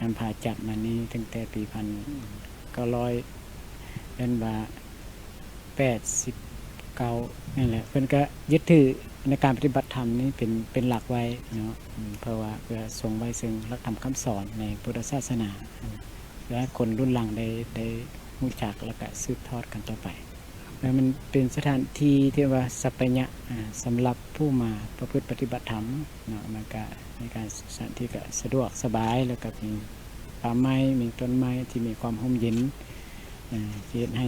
ນຳພາຈັດມານີ້ ຕັ້ງແຕ່ປີພັນເກົ້າຮ້ອຍ ເອີ້ນວ່າແປດສິບເກົ້າ ນັ້ນແຫຼະ ເພິ່ນກະຍຶດຖືໃນການປະຕິບັດທຳນີ້ເປັນ ເປັນຫຼັກໄວ້ເນາະ ເພາະວ່າເພື່ອຊົງໄວ້ເຊິ່ງຫຼັກທຳຄຳສອນໃນພຸດທະສາສະໜາ ເພື່ອໃຫ້ຄົນລຸ້ນຫຼັງໄດ້ ໄດ້ຮູ້ຈັກ ແລ້ວກະສືບທອດກັນຕໍ່ໄປ. ແລ້ວມັນເປັນສະຖານທີ່ທີ່ວ່າສັບປະຍະ ອາ ສຳລັບຜູ້ມາປະພຶດປະຕິບັດທຳເນາະ ມັນກະໃນການສະຖານທີ່ກະສະດວກສະບາຍ ແລ້ວກະມີປ່າໄມ້ ມີຕົ້ນໄມ້ທີ່ມີຄວາມຮົ່ມເຢັນ ເອີ ທີ່ເຮັດໃຫ້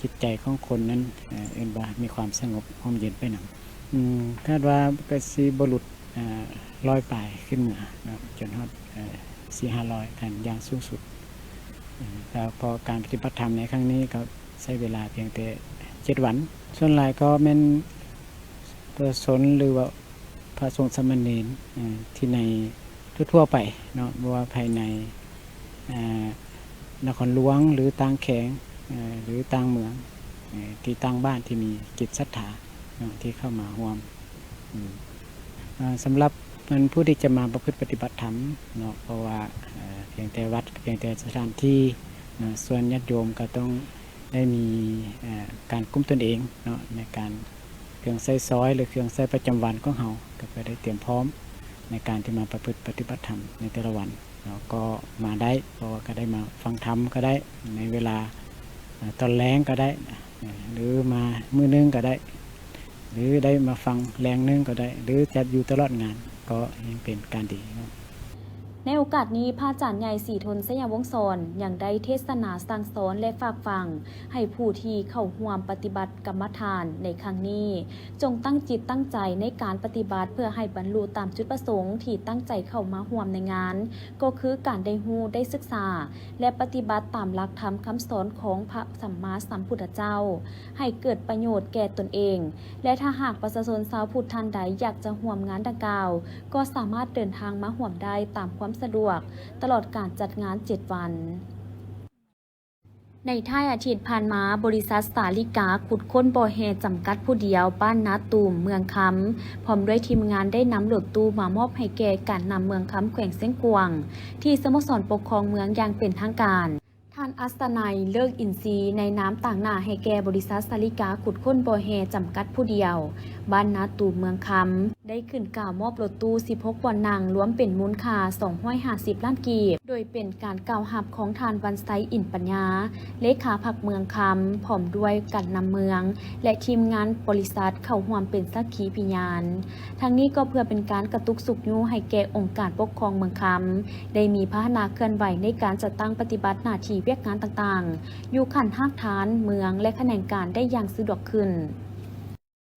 ຈິດໃຈຂອງຄົນນັ້ນ ເອີ ເອີ້ນວ່າມີຄວາມສະຫງົບຮົ່ມເຢັນໄປນຳ. ອືມ ຄາດວ່າກະຊິບໍ່ຫຼຸດ ອາ ຮ້ອຍປາຍຂຶ້ນເໜືອເນາະ ຈົນຮອດ ເອີ ສີ່ຫ້າຮ້ອຍ ຄັນຢ່າງສູງສຸດ. ເອີ ແຕ່ເພາະການປະຕິບັດທຳໃນຄັ້ງນີ້ກໍໃຊ້ເວລາພຽງແຕ່ເຈັດວັນ. ສ່ວນຫຼາຍກໍແມ່ນປະຊາຊົນ ຫຼືວ່າພະສົງສາມະເນນ ເອີ ທີ່ໃນທົ່ວໆໄປເນາະ ບໍ່ວ່າພາຍໃນ ອາ ນະຄອນຫຼວງ ຫຼືຕ່າງແຂວງ ເອີ ຫຼືຕ່າງເມືອງ ເອີ ທີ່ຕ່າງບ້ານທີ່ມີຈິດສັດທາ ເນາະ ທີ່ເຂົ້າມາຮ່ວມ. ອາ ສຳລັບອັນຜູ້ທີ່ຈະມາປະພຶດປະຕິບັດທຳເນາະ ເພາະວ່າ ເອີ ພຽງແຕ່ວັດ ພຽງແຕ່ສະຖານທີ່ເນາະ ສ່ວນຍາດໂຍມກໍຕ້ອງໄດ້ມີ ເອີ ການກຸມຕົນເອງເນາະ ໃນການເຄື່ອງໃຊ້ສອຍ ຫຼື ເຄື່ອງໃຊ້ປະຈຳວັນຂອງເຮົາ ກໍເພື່ອໄດ້ຕຽມພ້ອມໃນການທີ່ມາປະພຶດປະຕິບັດທຳໃນແຕ່ລະວັນເນາະ ກໍມາໄດ້ ເພາະວ່າກໍໄດ້ມາຟັງທຳກໍໄດ້ ໃນເວລາ ອາ ຕອນແລງກໍໄດ້ ເອີ ຫຼື ມາມື້ໜຶ່ງກໍໄດ້ ຫຼື ໄດ້ມາຟັງແລງໜຶ່ງກໍໄດ້ ຫຼື ຈະຢູ່ຕະຫຼອດງານ ກໍຍັງເປັນການດີເນາະ. ໃນໂອກາດນີ້ ພະອາຈານໃຫຍ່ ສີທົນ ໄຊຍະວົງສອນ ຍັງໄດ້ເທດສະໜາສັ່ງສອນ ແລະ ຝາກຝັງໃຫ້ຜູ້ທີ່ເຂົ້າຮ່ວມປະຕິບັດກຳມະຖານໃນຄັ້ງນີ້ ຈົ່ງຕັ້ງຈິດຕັ້ງໃຈໃນການປະຕິບັດ ເພື່ອໃຫ້ບັນລຸຕາມຈຸດປະສົງທີ່ຕັ້ງໃຈເຂົ້າມາຮ່ວມໃນງານ ກໍຄືການໄດ້ຮູ້, ໄດ້ສຶກສາ ແລະ ປະຕິບັດຕາມຫຼັກທຳຄຳສອນຂອງພະສຳມາສຳພຸດທະເຈົ້າ ໃຫ້ເກີດປະໂຫຍດແກ່ຕົນເອງ ແລະ ຖ້າຫາກປະຊາຊົນຊາວພຸດທ່ານໃດຢາກຈະຮ່ວມງານດັ່ງກ່າວ ກໍສາມາດເດີນທາງມາຮ່ວມໄດ້ຕາມຄວາມສະດວກ ຕະຫຼອດການຈັດງານເຈັດວັນ. ໃນທ້າຍອາທິດຜ່ານມາ, ບໍລິສັດສາລິກາຂຸດຄົ້ນບໍ່ແຮ່ຈຳກັດຜູ້ດຽວ ບ້ານນາຕູມ ເມືອງຄຳ ພ້ອມດ້ວຍທີມງານໄດ້ນຳລົດຕູ້ມາມອບໃຫ້ແກ່ການນຳເມືອງຄຳ ແຂວງຊຽງຂວາງ ທີ່ສະໂມສອນປົກຄອງເມືອງຢ່າງເປັນທາງການ. ທ່ານ ອັດສະໄນ ເລີກອິນຊີ ໃນນາມຕາງໜ້າໃຫ້ແກ່ບໍລິສັດສາລິກາຂຸດຄົ້ນບໍ່ແຮ່ຈຳກັດຜູ້ດຽວ ບ້ານນາຕູມ ເມືອງຄຳ ໄດ້ຂຶ້ນກ່າວມອບລົດຕູ້ສິບຫົກບ່ອນນັ່ງ ລວມເປັນມູນຄ່າສອງຮ້ອຍຫ້າສິບລ້ານກີບ ໂດຍເປັນການກ່າວຮັບຂອງທ່ານ ວັນໄຊ ອິນປັນຍາ ເລຂາພັກເມືອງຄຳ ພ້ອມດ້ວຍການນຳເມືອງ ແລະ ທີມງານບໍລິສັດເຂົ້າຮ່ວມເປັນສັກຂີພະຍານ. ທັງນີ້ກໍເພື່ອເປັນການກະຕຸກຊຸກຍູ້ໃຫ້ແກ່ອົງການປົກຄອງເມືອງຄຳ ໄດ້ມີພາຫະນະເຄື່ອນໄຫວໃນການຈັດຕັ້ງປະຕິບັດໜ້າທີ່ວຽກງານຕ່າງໆ ຢູ່ຂັ້ນຮາກຖານເມືອງ ແລະ ຂະແໜງການໄດ້ຢ່າງສະດວກຂຶ້ນ.